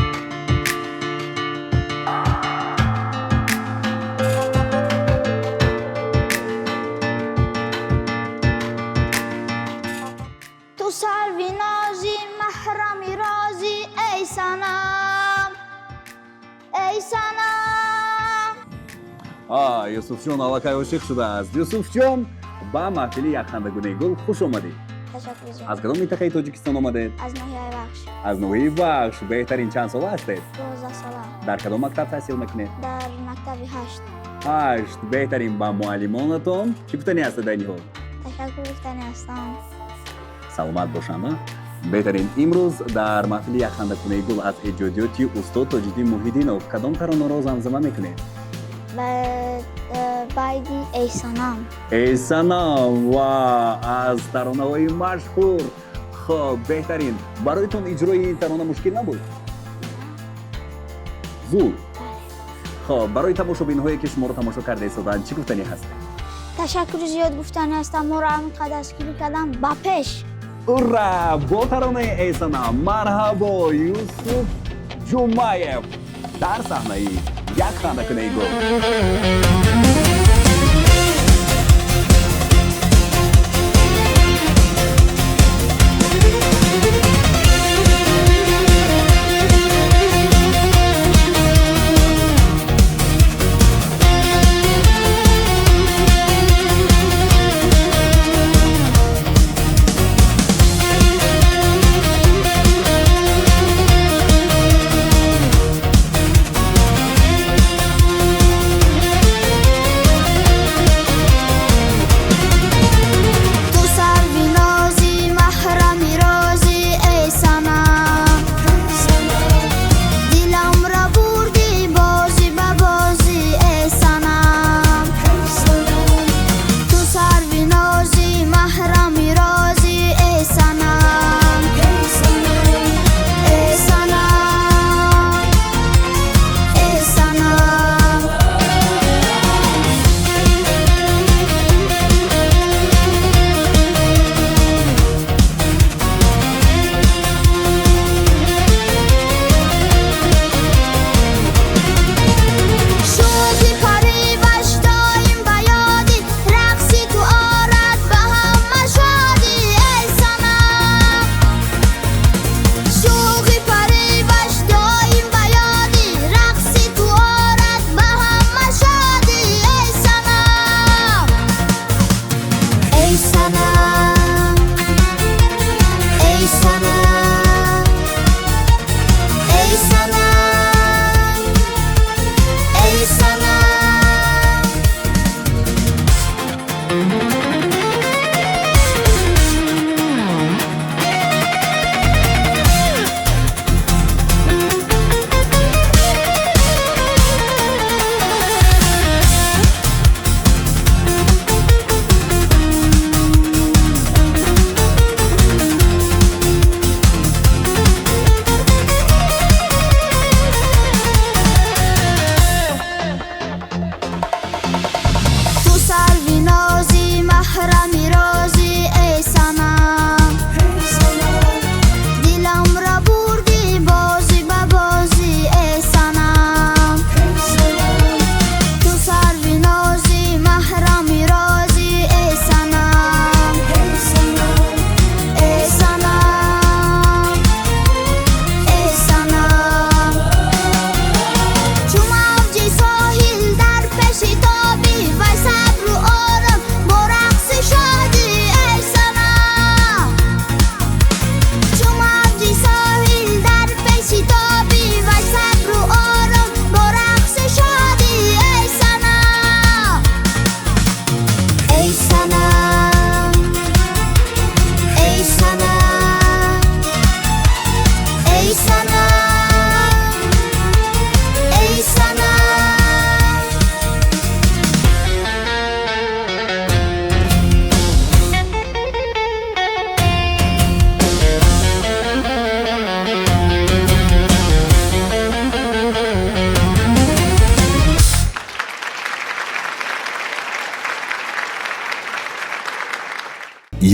Ту сарви нози, маҳрами рози, эй санам, эй санам. Юсуфҷон аллакай ошиқ шудааст. Юсуфҷон, ба маҳфили Якхандагунаи гул хуш омадед. Ташаккур зиёд. Аз кадом минтақаи Тоҷикистон омадед? Аз ноҳияи Вахш. Аз ноҳияи Вахш. Беҳтарин, чанд сола ҳастед? 12 сола. Дар кадом мактаб таҳсил мекунед? Дар мактаби 8. 8. Беҳтарин, ба муаллимонатон чӣ гуфтанӣ ҳастед айни ҳол? Ташаккур гуфтанӣ ҳастам. Саломат бошанд. Беҳтарин, имрӯз дар маҳфили Якхандакунаи гул аз эҷодиёти устод Тоҷиддин Муҳиддинов кадом таронаро замзама мекунед? Байди Эй санам. Эй санам, ва аз таронаҳои машҳур. Хоб, беҳтарин, бароитон иҷрои ин тарона мушкил набуд? Зуд. Хоб, барои тамошобинҳое ки шуморо тамошо карда истоданд чӣ гуфтанӣ ҳастед? Ташаккури зиёд гуфтанӣ ҳастам, моро ҳамин қадар дастгирӣ кардан. Ба пеш! Ура! Бо таронаи Эй санам марҳабо, Юсуф Ҷумаев дар саҳнаи Якхандакунаи гул.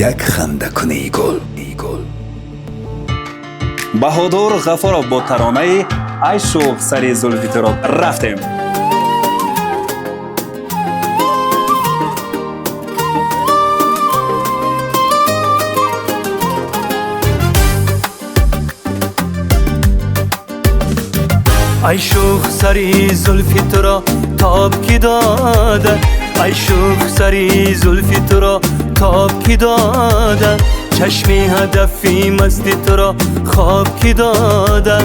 Як ханда кунӣ гул. Баҳодур Ғафуров бо таронаи Ай шӯх сари зулфи туро. Рафтем. Ай шӯх сари зулфи туро тоб ки дода, ай шӯх сари зулфи туро тоб ки дода, чашми ҳадафи масти туро хоб ки дода,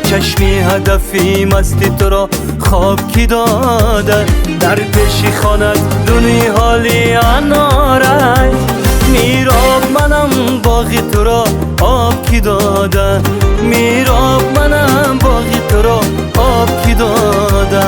чашми ҳадафи масти туро хоб ки дода. Дар пеши хонат дуни ҳоли анорай, мироб манам боғи туро об ки дода, мироб манам боғи туро об ки дода.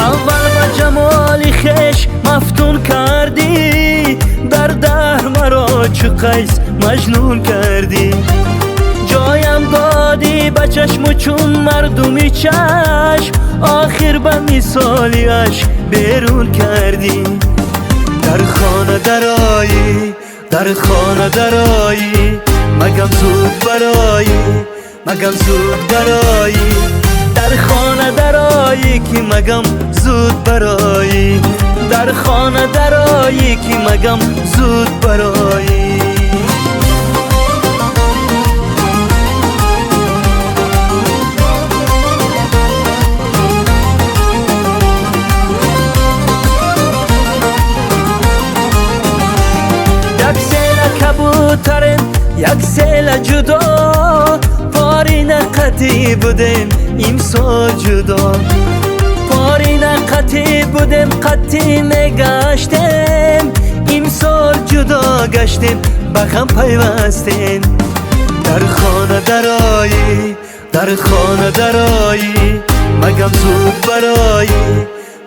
Аввал ба ҷамоли хеш мафтун кардӣ, дар даҳр маро чу қайс маҷнун кардӣ. Ҷоям додӣ ба чашму чун мардуми чашм, охир ба мисоли ашк берун кардӣ. Дар хона дароӣ, дар хона дароӣ, магам зуд бароӣ, магам зуд бароӣ. Дар хона дароӣ ки магам зуд бароӣ, дар хона дароӣ ки магам зуд бароӣ. Як села кабутарем, як села ҷудо, пори нақатӣ будем имсол ҷудо. Пори нақатӣ будем, қатӣ мегаштем, имсол ҷудо гаштем, ба ғам пайвастем. Дар хона дароӣ, дар хона дароӣ, магам зуд бароӣ,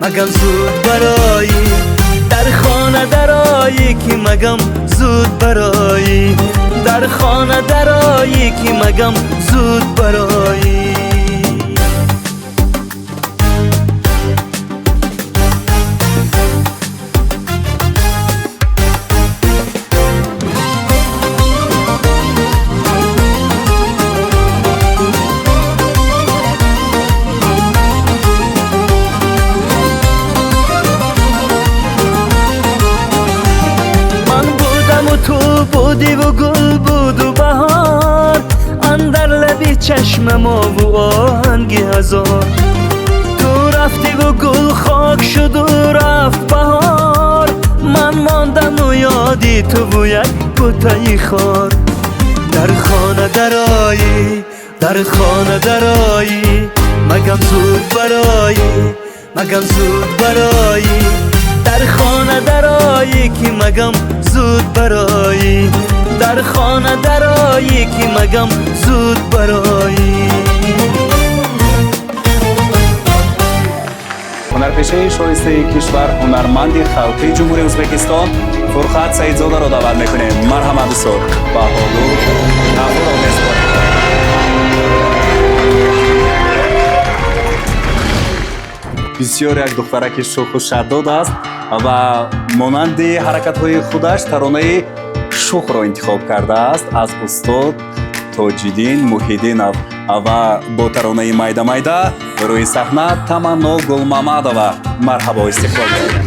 магам зуд бароӣ. Дар хона дароӣ ки магам зуд бароӣ, дар хона дароӣ ки магам зуд бароӣ. Будиву гул буду баҳор, андар лаби чашма мову оҳанги ҳазор. Ту рафтиву гул хок шуду рафт баҳор, ман мондаму ёди туву як бутаи хор. Дар хона дароӣ, дар хона дароӣ, магам зуд бароӣ, магам зуд бароӣ. Дар хона дароӣ ки магам зуд бароӣ, дар хона дароӣ ки магам зуд бароӣ. Ҳунарпешаи шоистаи кишвар, ҳунарманди халқии Ҷумҳурии Ӯзбекистон Фурқат Саидзодаро даъват мекунем. Марҳамат устод, Баҳодур Ғафуров мезбон. Бисёр як духтараки шӯху шаддод аст ва монанди ҳаракатҳои худаш таронаи шӯхро интихоб кардааст аз устод Тоҷиддин Муҳиддинов ва бо таронаи майда майда рӯи саҳна Таманно Гулмамадова. Марҳабо, истиқбол мекунем.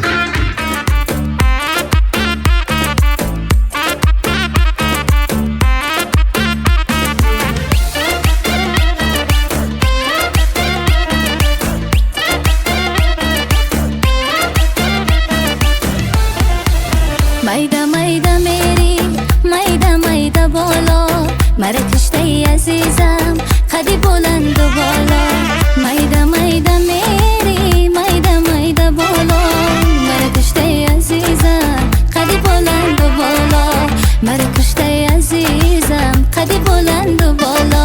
Майда майда мери, майда майда боло, мара киштаи азизам қади баланду боло. Майда майда мери, майда майда боло, мара киштаи азизам қади баланду боло, мара киштаи азизам қади баланду боло.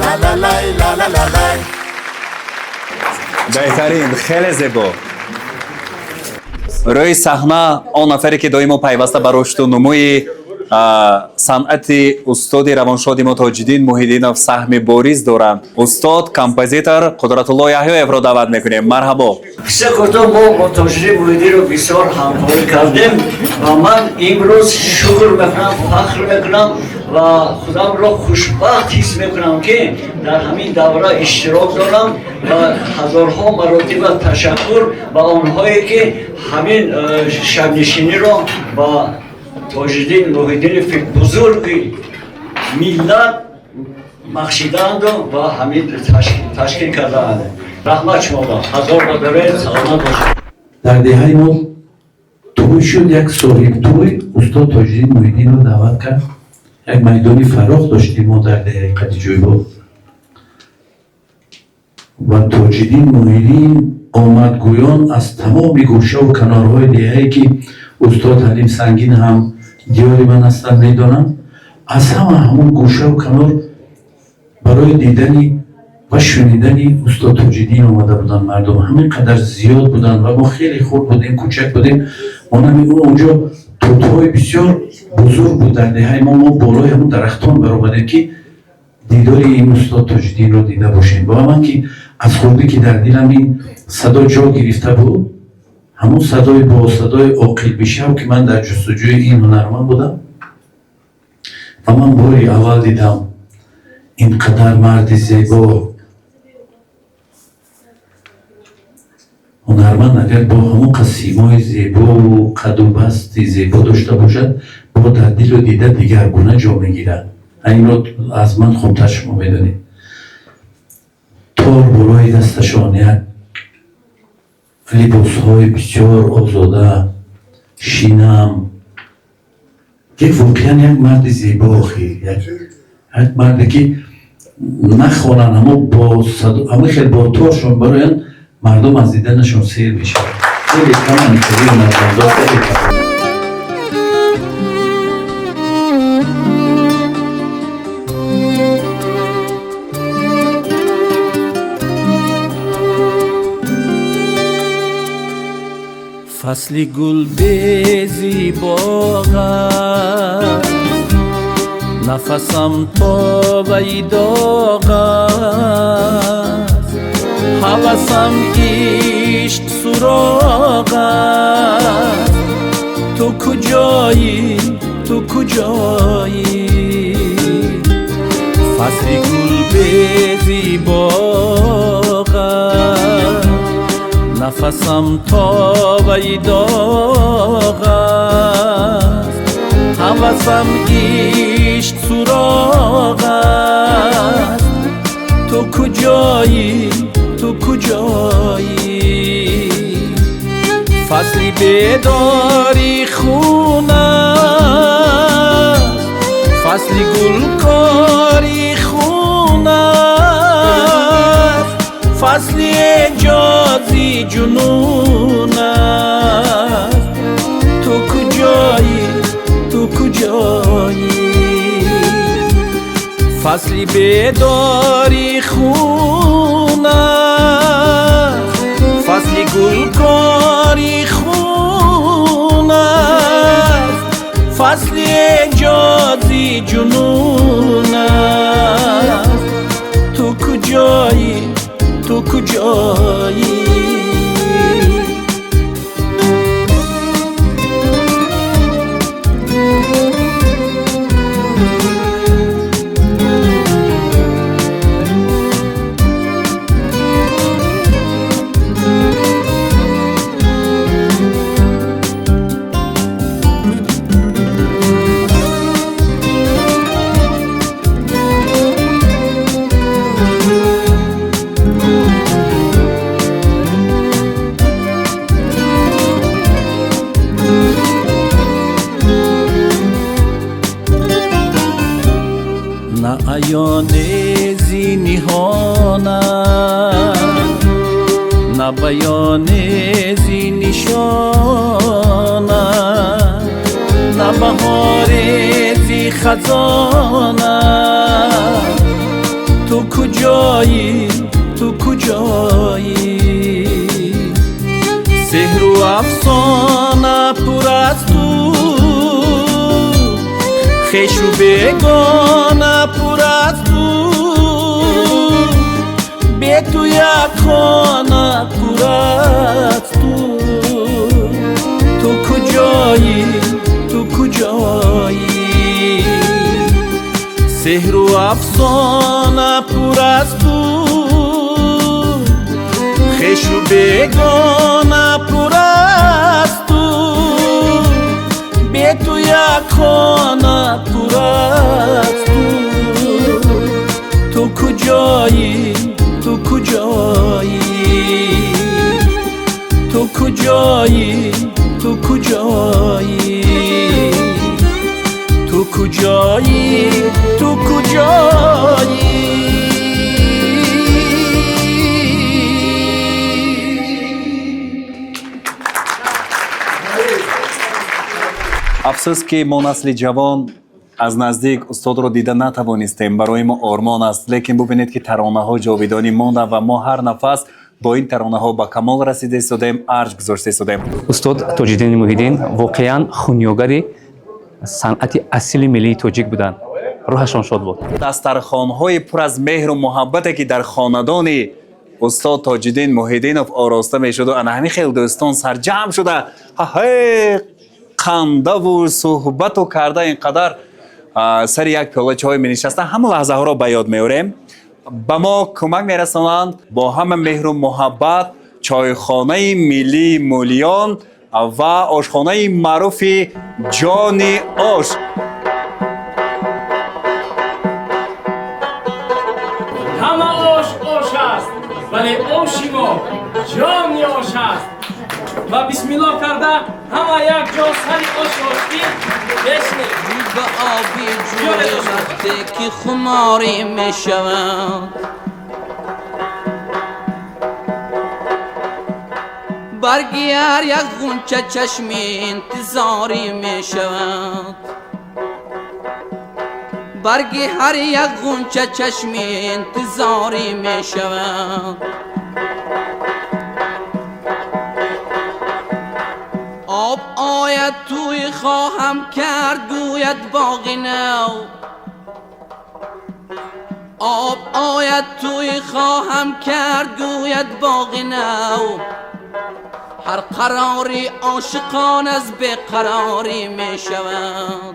ла ла лай ла ла ла лай. Беҳтарин, хеле зебо. Рӯи саҳна он нафаре, ки доимо пайваста ба рушду нумӯи санъати устоди равоншоди мо Тоҷиддин Муҳиддинов саҳми бориз доранд, устод композитор Қудратулло Яҳёевро даъват мекунем. Марҳабо. Қисса кӯтоҳ, мо бо Тоҷиддин Муҳиддинов бисёр ҳамкорӣ кардем ва ман имрӯз шукр мекунам, фахр мекунам ва худамро хушбахт ҳис мекунам, ки дар ҳамин давра иштирок дорам ва ҳазорҳо маротиба ташаккур ба онҳое, ки ҳамин шабнишиниро ба Тоҷиддин Муҳиддинови бузурги миллат бахшидаанду ва ҳамин ташкил кардаанд. Раҳмат шуморо, ҳазор бодаред, саломат бошед. Дар деҳаи мо тӯй шуд, як соҳибтӯй устод Тоҷиддин Муҳиддинро даъват кард. Як майдони фарох доштем мо дар деҳаи Қадиҷӯйбо ва Тоҷиддин Муҳиддин омад гӯён аз тамоми гӯшаву канорҳои деҳае, ки устод Ҳалим Сангин ҳам диёри ман ҳастанд, медонам, аз ҳама ҳамон гӯшаву канор барои дидани ва шунидани устод Тоҷиддин омада буданд. Мардум ҳамин қадар зиёд буданд ва мо хеле хурд будем, кӯчак будем. Онами онҷо тутҳои бисёр бузург буд дар деҳаи мо. Мо болои ҳамон дарахтон баромадем, ки дидори ин устод Тоҷиддинро дида бошем. Ва ман, ки аз хурдӣ ки дар дилам ин садо ҷо гирифта буд, ҳамон садои бо садои оқил бишав, ки ман дар ҷустуҷӯи ин ҳунарманд будам ва ман бори аввал дидам ин қадар марди зебо, ҳунарманд агар бо ҳамон қад симои зебову қаду басти зебо дошта бошад, бо дар дилу дида дигаргуна ҷо мегирад. Инро аз ман хубтар шумо медонед. Тор болои дасташон, як либосҳои бисёр озода, шинам, як воқеан як марди зебо, охир як марде, ки нахонанд, ҳамо бо ҳамин хел бо торшон бароянд, мардум аз диданашон сер мешавад. Хеле каманд хеле ҳунармандо, хеле кам. Фасли гул бези боғ аст, нафасам тобаи доғ аст, ҳавасам ишқ суроғ аст. Ту куҷоӣ, ту куҷоӣ? Фасли гул бези боғ аст, нафасам тобаи доғ аст, ҳавасам ишқ суроғ аст. Ту куҷоӣ, ту куҷоӣ? Фасли бедорӣ хун аст, фасли гулкорӣ хун аст, фасли эҷози ҷунун аст. Ту куҷоӣ, ту куҷоӣ? Фасли бедорӣ хун аст, фасли гулкорӣ хун аст, фасли эҷози ҷунун аст. Ту куҷоӣ, ту куҷоӣ? На аёне зи ниҳона, на баёне зи нишона, на баҳоре зи хазона. Ту куҷоӣ, ту куҷоӣ? Сеҳру афсона пур аз ту, хешу бегона пур аз ту, бе ту як хона пур аз ту. Ту куҷоӣ, ту куҷоӣ? Сеҳру афсона пур аз ту, хешу бегона пур аз ту, бе ту як хона пур аз ту. Ту куҷоӣ, ту куҷоӣ? Ту куҷоӣ, ту куҷоӣ? Ту куҷоӣ, ту куҷоӣ? Афсӯс, ки мо насли ҷавон аз наздик устодро дида натавонистем. Барои мо ормон аст, лекин бубинед, ки таронаҳо ҷовидонӣ монданд ва мо ҳар нафас бо ин таронаҳо ба камол расида истодем, арҷ гузошта истодем. Устод Тоҷиддини Муҳиддин воқеан хунёгари санъати асили миллии тоҷик буданд. Рӯҳашон шод буд. Дастархонҳои пур аз меҳру муҳаббате, ки дар хонадони устод Тоҷиддин Муҳиддинов ороста мешуду ана ҳамин хел дӯстон сарҷамъ шуда, ҳаҳе, қандаву суҳбату карда, ин қадар сари як пиёла чой менишастанд, ҳама лаҳзаҳоро ба ёд меорем. Ба мо кӯмак мерасонанд бо ҳама меҳру муҳаббат чойхонаи миллии Мӯлиён ва ошхонаи маъруфи Ҷони ош. Ҳама ош ош аст, вале оши мо ҷони ош аст. Ва бисмиллоҳ карда ҳама як ҷо сари ош ошти бешнем. Ба оби ҷӯй вақте ки хуморӣ мешавад, барги ҳар як ғунча чашми интизорӣ мешавад, барги ҳар як ғунча чашми интизорӣ мешавад. Об ояд туй хоҳам кард, гӯяд боғи нав, об ояд туй хоҳам кард, гӯяд боғи нав. Ҳар қарори ошиқон аз беқарорӣ мешавад,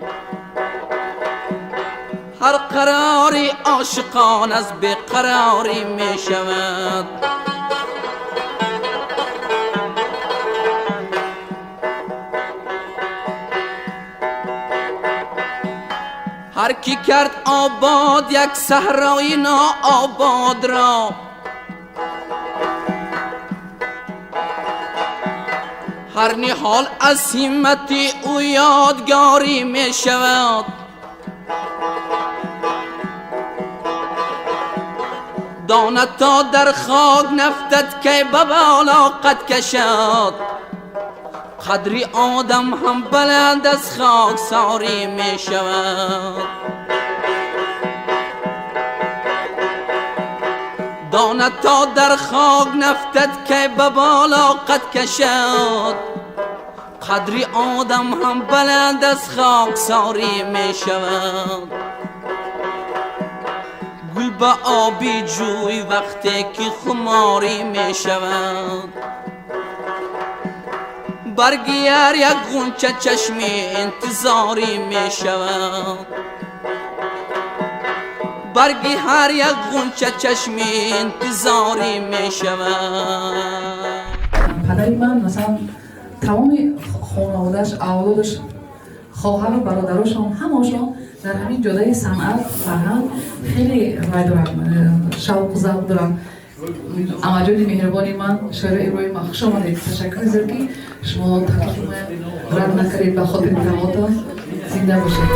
ҳар қарори ошиқон аз беқарорӣ мешавад. Ҳар ки кард обод як саҳрои нообод ро, ҳар ниҳол аз ҳиммати ӯ ёдгорӣ мешавад. Дона то дар хок нафтад, ки ба боло қад кашад, қадри одам ҳам баланд аз хоксорӣ мешавад. Дона то дар хок нафтад, ки ба боло қад кашад, қадри одам ҳам баланд аз хоксорӣ мешавад. Гул ба оби ҷӯй вақте ки хуморӣ мешавад, барги ҳар як ғунча чашми интизорӣ мешавад, барги ҳар як ғунча чашми интизорӣ мешавад. Падари ман масалан тамоми хонаводааш, авлодаш, хоҳару бародарошон ҳамашон дар ҳамин ҷодаи санъат, фарҳанг хеле вай доранд, шавқу завқ доранд. Амаҷони меҳрубони ман Шоира Иброҳимова, хуш омадед. Ташаккури зиёд, ки шумо таклифи рад накардед ба хотири тавотон. Зинда бошед.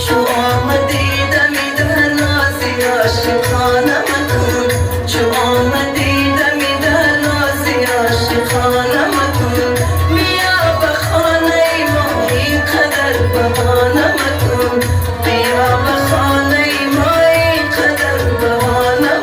Чу омадӣ дамида нози ошиқона макун, чу омадӣ дамида нози ошиқона макун, биё ба хонаи мо ин қадар баҳона макун, биё ба хонаи мо ин қадар баҳона.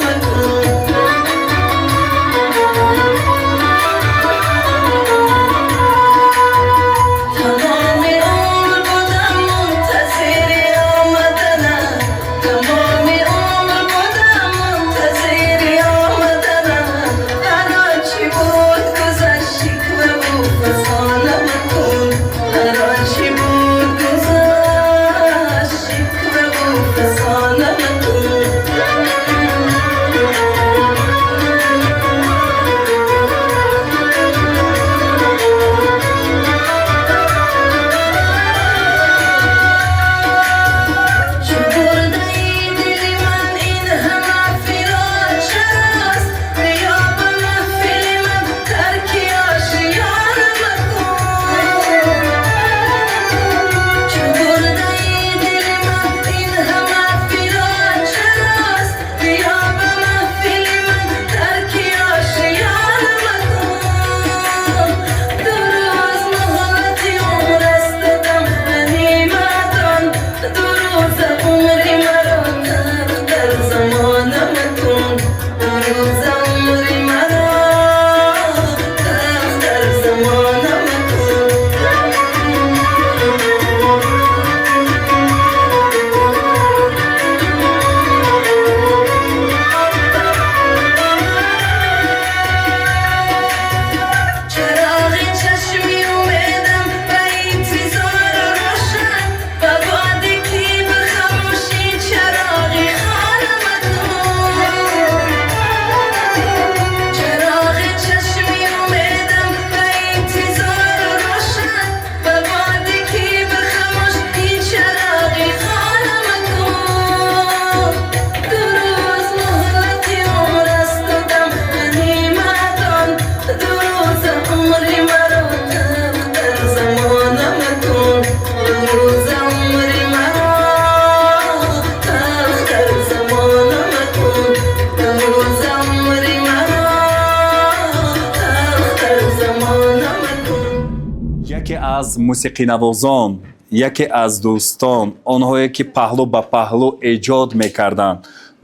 Яке аз мусиқинавозон, яке аз дӯстон, онҳое ки паҳлӯ ба паҳлӯ эҷод мекарданд,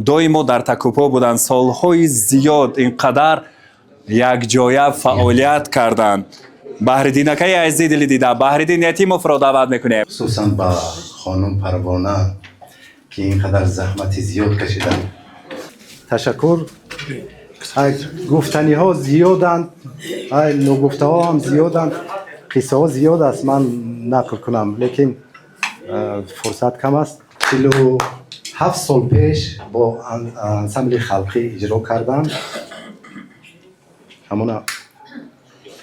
доимо дар такупо буданд, солҳои зиёд ин қадар якҷоя фаъолият карданд. Баҳриддин акаи азизи дили дида, Баҳриддин Ятимовро даъват мекунем. Хусусан ба хонум Парвона, ки ин қадар заҳмати зиёд кашиданд. Ташаккур. Гуфтаниҳо зиёданд, ногуфтаҳо ҳам зиёданд, қиссаҳо зиёд аст, ман нақл кунам, лекин фурсат кам аст. 47 сол пеш бо ансамбли халқӣ иҷро кардам. Ҳамона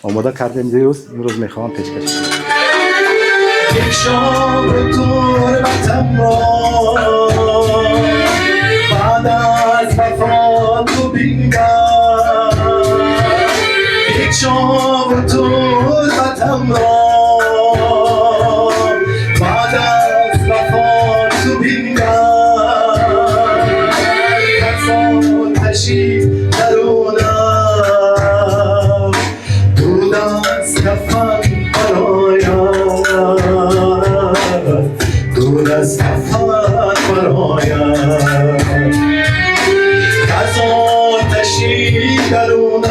омода кардем дирӯз, имрӯз мехоҳам пешкаш кунам. Бикшор турбатамро баъд аз вафоту бингар, бикшор турбатамро баъд аз вафоту бингар, кас оташи дарунам дуд аз кафан барояд, дуд аз кафан барояд, кас оташи дарунам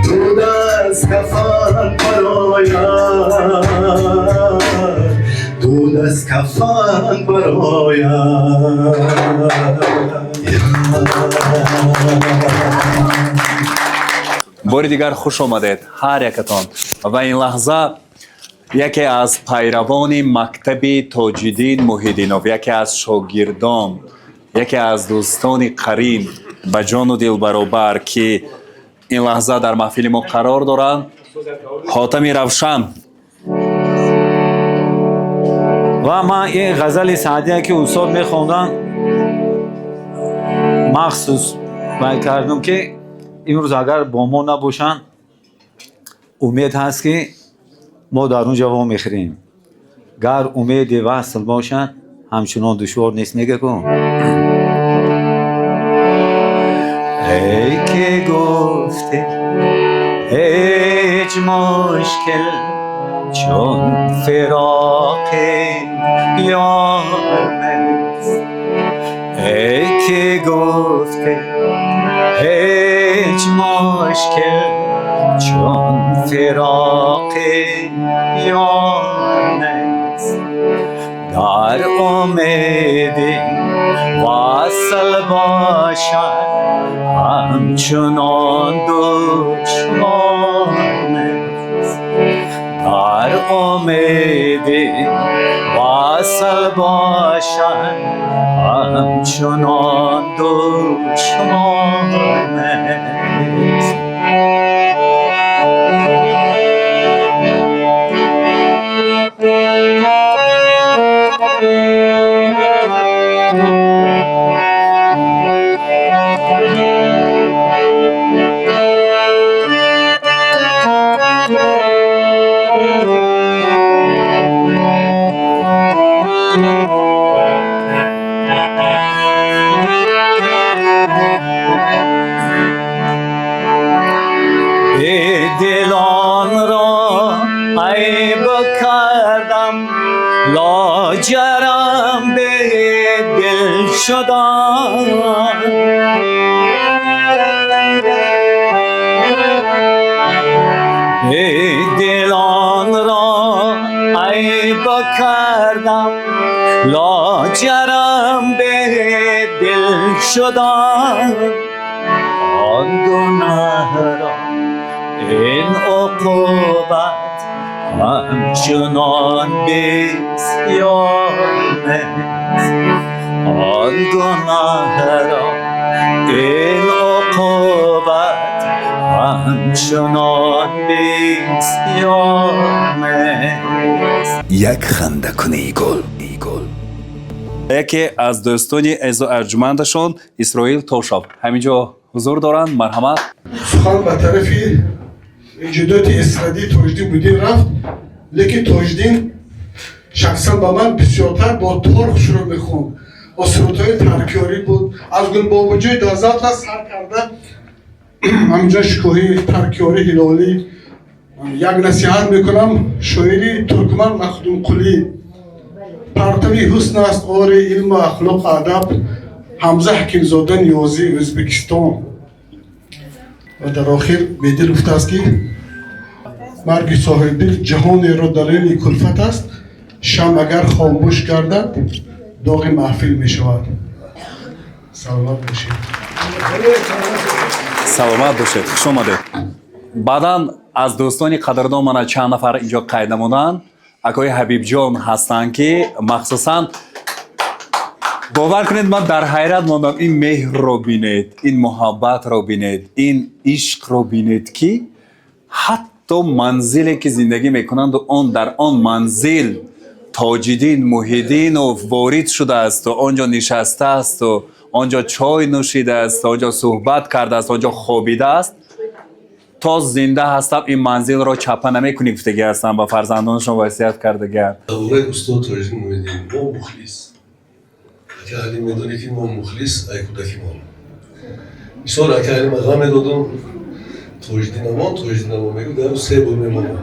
дуд аз кафан барояд, дуд аз кафан барояд. Бори дигар хуш омадед ҳар якатон. Ва ин лаҳза яке аз пайравони мактаби Тоҷиддин Муҳиддинов, яке аз шогирдон, яке аз дӯстони қарин ба ҷону дил баробар, ки ин лаҳза дар маҳфили мо қарор доранд, Хотами Равшан. Ва ман ин ғазали Саъдия, ки устод мехонданд, махсус бай кардам, ки имрӯз агар бо мо набошанд, умед ҳаст, ки мо дар он ҷо вомехӯрем. Гар умеди васл бошад, ҳамчунон душвор нест, мега ку. Эй ки гуфтӣ ҳеҷ мушкил чун фироқи ёр нест, эй ки гуфтӣ ҳеҷ мушкил чун фироқи ёр нест, дар умеди васл бошад ҳамчунон душвор нест, дар умеди васл бошад ҳамчунон душвор нест. دلان را عیب کردم، لاجرم به دل شدم، دلان را عیب کردم، لاجرم به دل شدم، آن گناه را این عقوبت همچنان بسیار نیست، آن گناه را این عقوبت همچنان بسیار نیست. یک خنده کنی گل. яке аз дӯстони эзу арҷумандашон Исроил Тошов ҳаминҷо ҳузур доранд. Марҳамат. Сухан ба тарафи эҷодоти эстрадии Тоҷиддин Муҳиддин рафт, лекин Тоҷиддин шахсан ба ман бисёртар бо тор хушрӯ мехонд. Бо сурудҳои таркиёрӣ буд, аз Гулбобоҷои Давзатра сар карда ҳаминҷо Шукӯҳӣ, Таркиёрӣ, Ҳилолӣ, Як насиҳат мекунам шоири туркман Махдумкулӣ: партави ҳусн аст ори илму ахлоқу адаб. Ҳамза Ҳакимзода Ниёзӣ, Ӯзбекистон. Ва дар охир Бедил гуфтааст, ки марги соҳибдил ҷаҳонеро далели кулфат аст, шам агар хомӯш гардад, доғи маҳфил мешавад. Саломат бошед. Саломат бошед, хуш омадед. Баъдан аз дӯстони қадрдон мана чанд нафар инҷо қайд намуданд. Акои Ҳабибҷон ҳастанд, ки махсусан, бовар кунед, ман дар ҳайрат мондам. Ин меҳрро бинед, ин муҳаббатро бинед, ин ишқро бинед, ки ҳатто манзиле ки зиндагӣ мекунанду он дар он манзил Тоҷиддин Муҳиддинов ворид шудаасту он ҷо нишастаасту он ҷо чой нӯшидааст, он ҷо суҳбат кардааст, он ҷо хобидааст. То зинда ҳастам, ин манзилро чапа намекунӣ, гуфтагӣ ҳастам, ба фарзандонашон васият кардагианд. Давраи устод Тоҷиддин Муҳиддин мо мухлис, ака Ҳалим, медонӣ, ки мо мухлис ай кӯдакимон. Бисёр ака Ҳалим ғам медодум: Тоҷиддинамон, Тоҷиддинамон мегӯ. Дар се бор мемонам.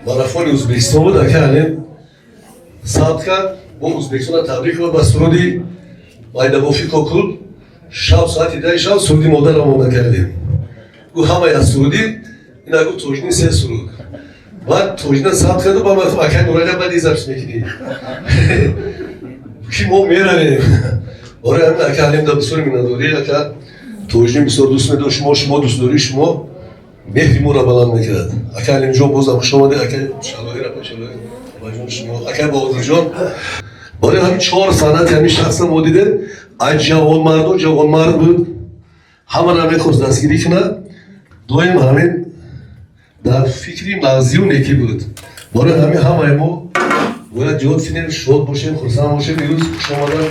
Марафони Ӯзбекистон буд, ака Ҳалим сабт кард, бо Ӯзбекистона табрик кард ба суруди Майдабофи Кокул. Шаб соати 10-и шаб суруди модарам омода кардем. Гу ҳамаи аз суруди ина гуфт Тоҷиддин се суруд. Баъд Тоҷиддин сабт карду ба ман гуфтам: акай Нуралия, баъди запись мекунӣ, ки мо меравем. Бораи ҳамин ака Ҳалим да бисёр миннатдорӣ. Ака Тоҷиддин бисёр дӯст медошт шумо, шумо дӯстдории шумо меҳри моро баланд мекард. Ака Ҳалимҷон, бозам хуш омадед. Ака Шалоҳир, ака Шалоҳир, абаҷон, шумо, ака Баҳодирҷон. Барои ҳамин чор санъати ҳамин шахса мо дидем. Аз ҷавонмарду ҷавонмард буд, ҳамаро мехост дастгирӣ кунад, доим ҳамин дар фикри нағзию некӣ буд. Барои ҳамин ҳамаи мо бояд ёд кунем, шод бошем, хурсанд бошем. Имрӯз хуш омадан.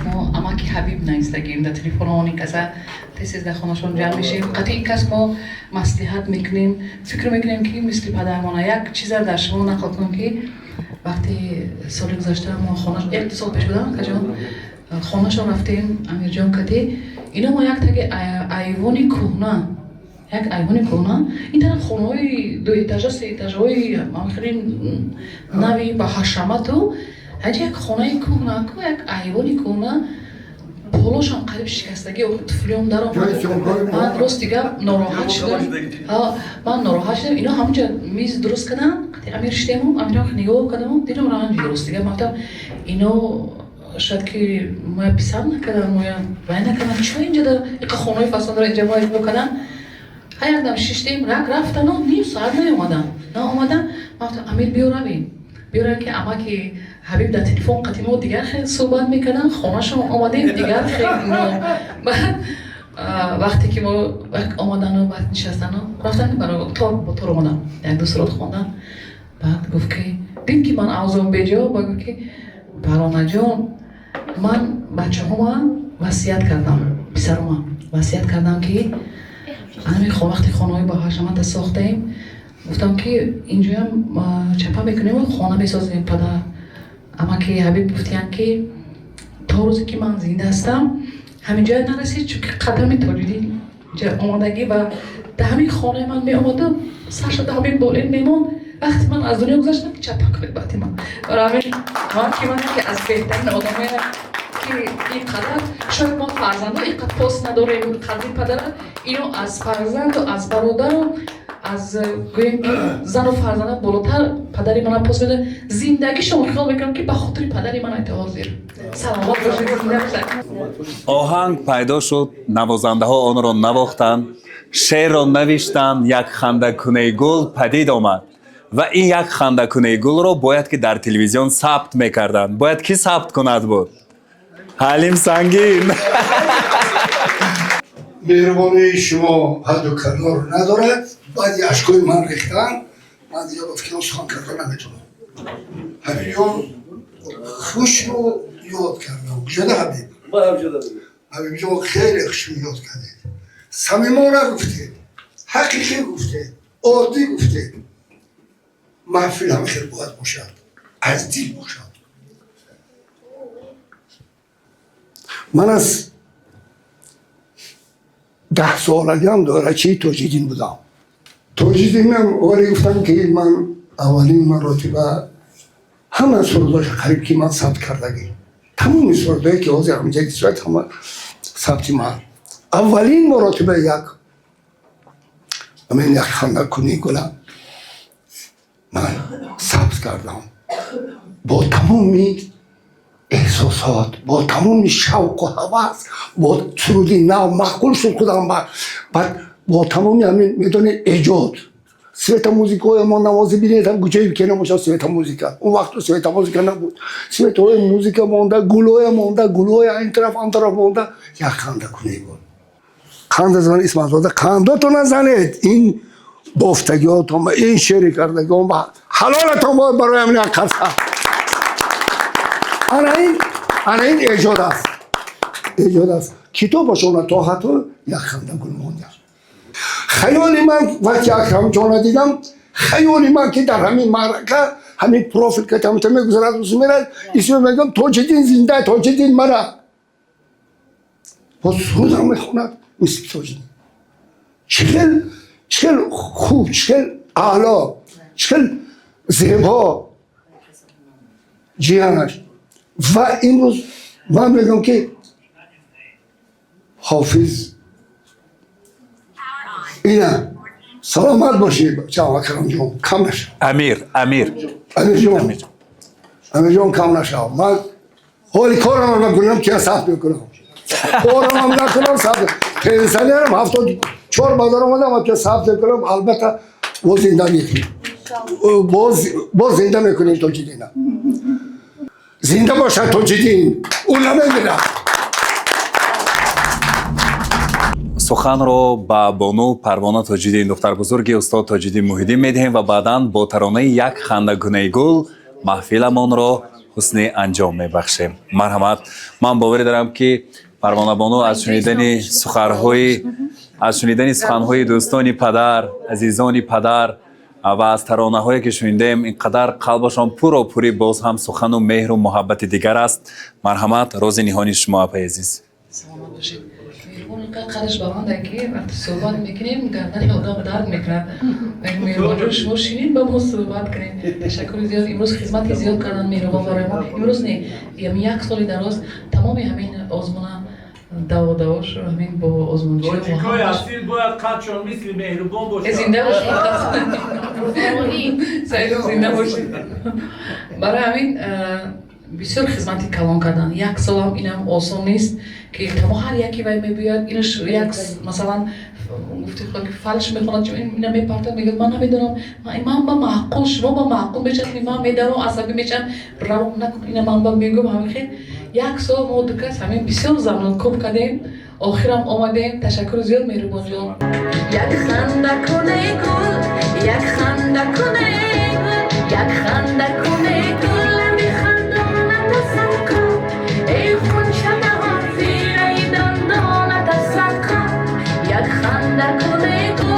Мо амаки Ҳабиб наистагим, дар телефонҳо ин каса тез дар хонашон ҷамъ мешем. Қатъи ин кас мо маслиҳат мекунем, фикр мекунем, ки мисли падармона. Як чиза дар шумо нақл кунам, ки вақти соли гузашта мо хона, як ду сол пеш будам, акаҷон, хонашон рафтем Амирҷон кати ино. Мо як таги айвони кӯҳна, як айвони кӯҳна, ин тараф хонаҳои дуэтажа, сеэтажаҳои хеле нави ба ҳашамату ҳаҷа як хонаи кӯҳна ку, як айвони кӯҳна, полошам қариб шикастагӣ, туфлиём даромад. Ман рости гап нороҳат шудам, ман нороҳат шудам. Ино ҳамонҷа миз дуруст кардам, Амир шидему, Амирам нигоҳ кардаму дилам ранҷид. Рости гап, ман гуфтам, ино шояд ки моя писанд накардан, моя вай накардан, чо инҷа дар иқа хонаҳои фасон дора, инҷа моя кардам. Ҳа, якдам шиштем, рак рафтану ним соат наомадан, наомадан. Ман гуфтам: Амир, биё равем, биё равем, ки амаки Ҳабиб дар телефон қати мо дигар хел суҳбат мекардан, хонашон омадем, дигар хел. Баъд вақте ки мо омадану баъд нишастану рафтан, баро тор бо тор омадан, як ду суруд хондан. Баъд гуфт, ки дид, ки ман авзом беҷо, ба гуфт, ки Паронаҷон, ман бачаҳома васият кардам, писарома васият кардам, ки ҳамин вақти хонаҳои бо ҳашамата сохтаем, гуфтам, ки инҷоям чапа мекунем, хона месозем. Падар, амаки Ҳабиб гуфтиян, ки то рӯзе ки ман зинда ҳастам, ҳамин ҷоя нарасид, чунки қадами Тоҷиддин инҷа омадагӣ ва дар ҳамин хонаи ман меомаду сарша дар ҳамин болин мемонд. Вақте ман аз дунё гузаштам, чапа кунед баъди ман. Барои ҳамин ман ки ман яке аз беҳтарин одамое, ки ин қадар шояд мо фарзандо ин қадр пост надорем қадри падара, ино аз фарзанду аз бародару аз гӯем ки зану фарзанда болотар падари мана пост медорад. Зиндагишон хиёл мекунам, ки ба хотири падари ман айта ҳозир саломат бошед, зинда бошед. Оҳанг пайдо шуд, навозандаҳо онро навохтанд, шеърро навиштанд, як хандакунаи гул падид омад ва ин як хандакунаи гулро бояд ки дар телевизион сабт мекарданд. Бояд ки сабт кунад буд? Ҳалим Сангин. Меҳрубонии шумо ҳадду канор надорад. Баъди ашкои ман рехтан, ман дигар ба фикрам сухан карда наметавонам. Ҳабибҷон, хушро ёд кардам. Куҷода Ҳабиб? Ҳабибҷон, хеле хушро ёд кардед, самимона гуфтед, ҳақиқӣ гуфтед, оддӣ гуфтед. Маҳфил ҳам хел бояд бошад, аз дил бошад. Ман аз 10 солагиам доирачии Тоҷиддин будам. Тоҷиддинам вале гуфтам, ки ман аввалин маротиба ҳама сурудоша қариб ки ман сабт кардагӣ, тамоми сурудое ки ҳозир ҳамҷаги сурат, ҳама сабти ман. Аввалин маротиба як ҳамин «Як ханда кунӣ гула» ман сабт кардам бо тамоми эҳсосот, бо тамоми шавқу ҳавас, бо суруди нав маъқул шуд худам. Баъд бо тамоми ҳамин, медонед, эҷод, светомузикаҳои мо навозӣ, бинед, куҷое ки намошад светомузыка. Он вақту светомузыка набуд, светҳои музыка монда, гулҳое монда, гулҳои ин тараф, он тараф монда. «Як ханда кунӣ гул», қанда зан, Исматзода, қандотона занед, ин бофтагиҳотон, ин шеъри кардагиҳон ҳалолатон бояд барои ҳамин як қарса. Ана ин эҷод аст, эҷод аст. Китобашона то ҳатто «Як ханда гул» монда. Хаёли ман, вақти Акрамҷона дидам, хаёли ман ки дар ҳамин маърака ҳамин профил ка тамта мегузарад, мерад, исме мегӯям: Тоҷиддин зинда, Тоҷиддин мара боз сурудам мехонад мисли Тоҷиддин. Чӣ хел, чӣ хел хуб, чӣ хел аъло, чӣ хел зебо ҷиянаш. Ва имрӯз ман мегӯям, ки Ҳофиз ина. Саломат бошӣ, Акрамҷон, кам нашав. Амир, Амир. Амирҷон, Амирҷон, кам нашав. Ман ҳоли корамам накунам, ки сабт мекунам, корамам накунам, сабт. Пенсионерам, 74 базар омадам, ки сабт мекунам. Албатта, боз зинда мекунем, боз зинда мекунем Тоҷиддина. Зинда бошад Тоҷиддин, ӯ намемирад. Суханро ба бону Парвона Тоҷиддин, духтарбузурги устод Тоҷиддин Муҳиддин, медиҳем ва баъдан бо таронаи «Як хандакунаи гул» маҳфиламонро ҳусни анҷом мебахшем. Марҳамат. Ман боварӣ дорам, ки Парвонабону аз шунидани суханҳои дӯстони падар, азизони падар ва аз таронаҳое ки шунидем, ин қадар қалбашон пурро пурӣ боз ҳам сухану меҳру муҳаббати дигар аст. Марҳамат, рози ниҳони шумо, апаи азиз. Саломат бошед. Меҳрубон инқадр қадаш баланде, ки вақте суҳбат мекунем, гардани одам дард мекунад. Меҳрубонҷон, шумо шинед, ба мо суҳбат кунем. Ташаккури зиёд. Имрӯз хизмати зиёд кардан меҳрубон барои мо. Имрӯз не, як соли дароз тамоми ҳамин озмуна даво шуд, ҳамин бо озмунчиҳо. Тоҷикои асил бояд қадшон мисли Меҳрубон бошад. Зинда бошед, Саидов, зинда бошед. Барои ҳамин бисёр хизмати калон кардан. Як солам инам осон нест, ки тамо ҳар яке вай мебиёяд, инаш як, масалан, гуфти ки фалш мехонад, ина мепартад, мегӯяд: «Ман намедонам, ман ба маъқул, шумо ба маъқул мешавад, ман медаром, асабӣ мешавам, равон накун, ина ман ба мегӯям». Ҳамин хел як сол мо ду кас ҳамин бисёр замонкӯб кардем, охирам омадем. Ташаккури зиёд, меҳрубонҷон. Як ханда куне гул, як ханда куне гул, як ханда куне гул, лаби хандоната садқа, эй хунча даҳон, зираи дандоната садқа, як ханда куне гул.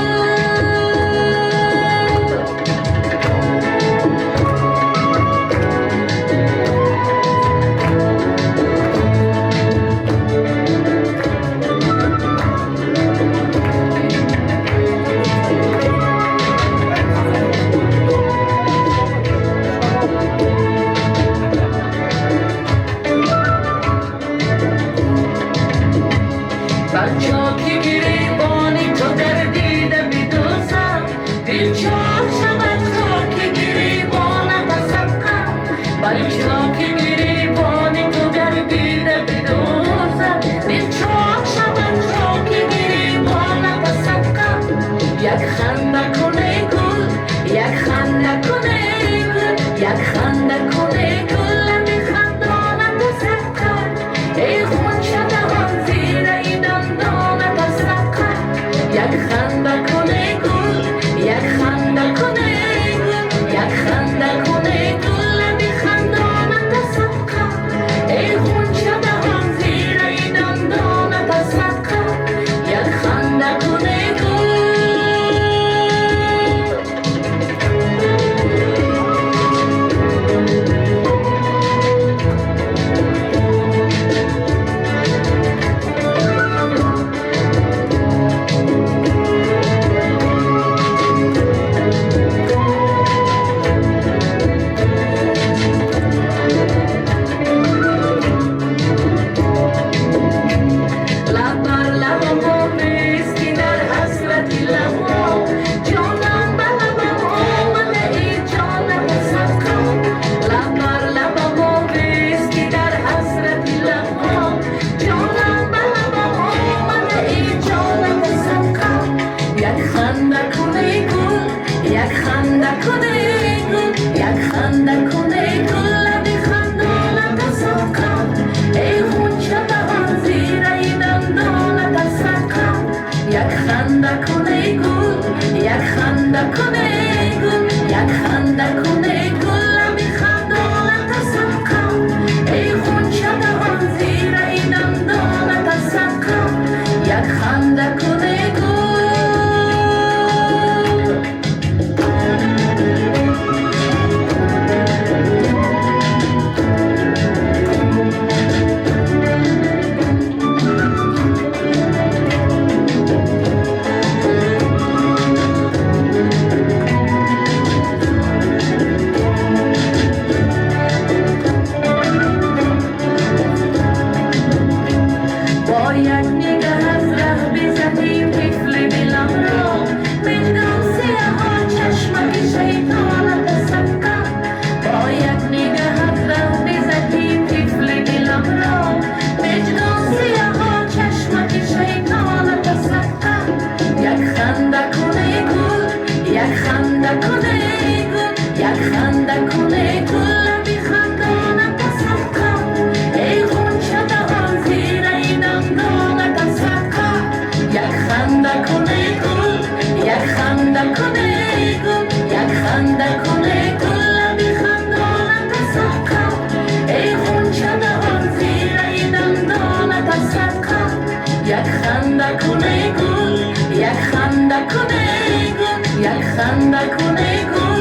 Ханда кун эй гул,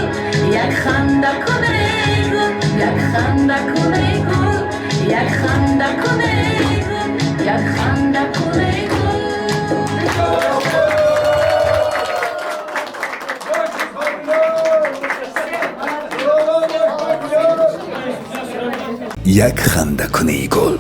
як ханда кун эй гул, як ханда кун эй гул, як ханда кун эй гул, як ханда кун эй гул. Як ханда кун эй гул.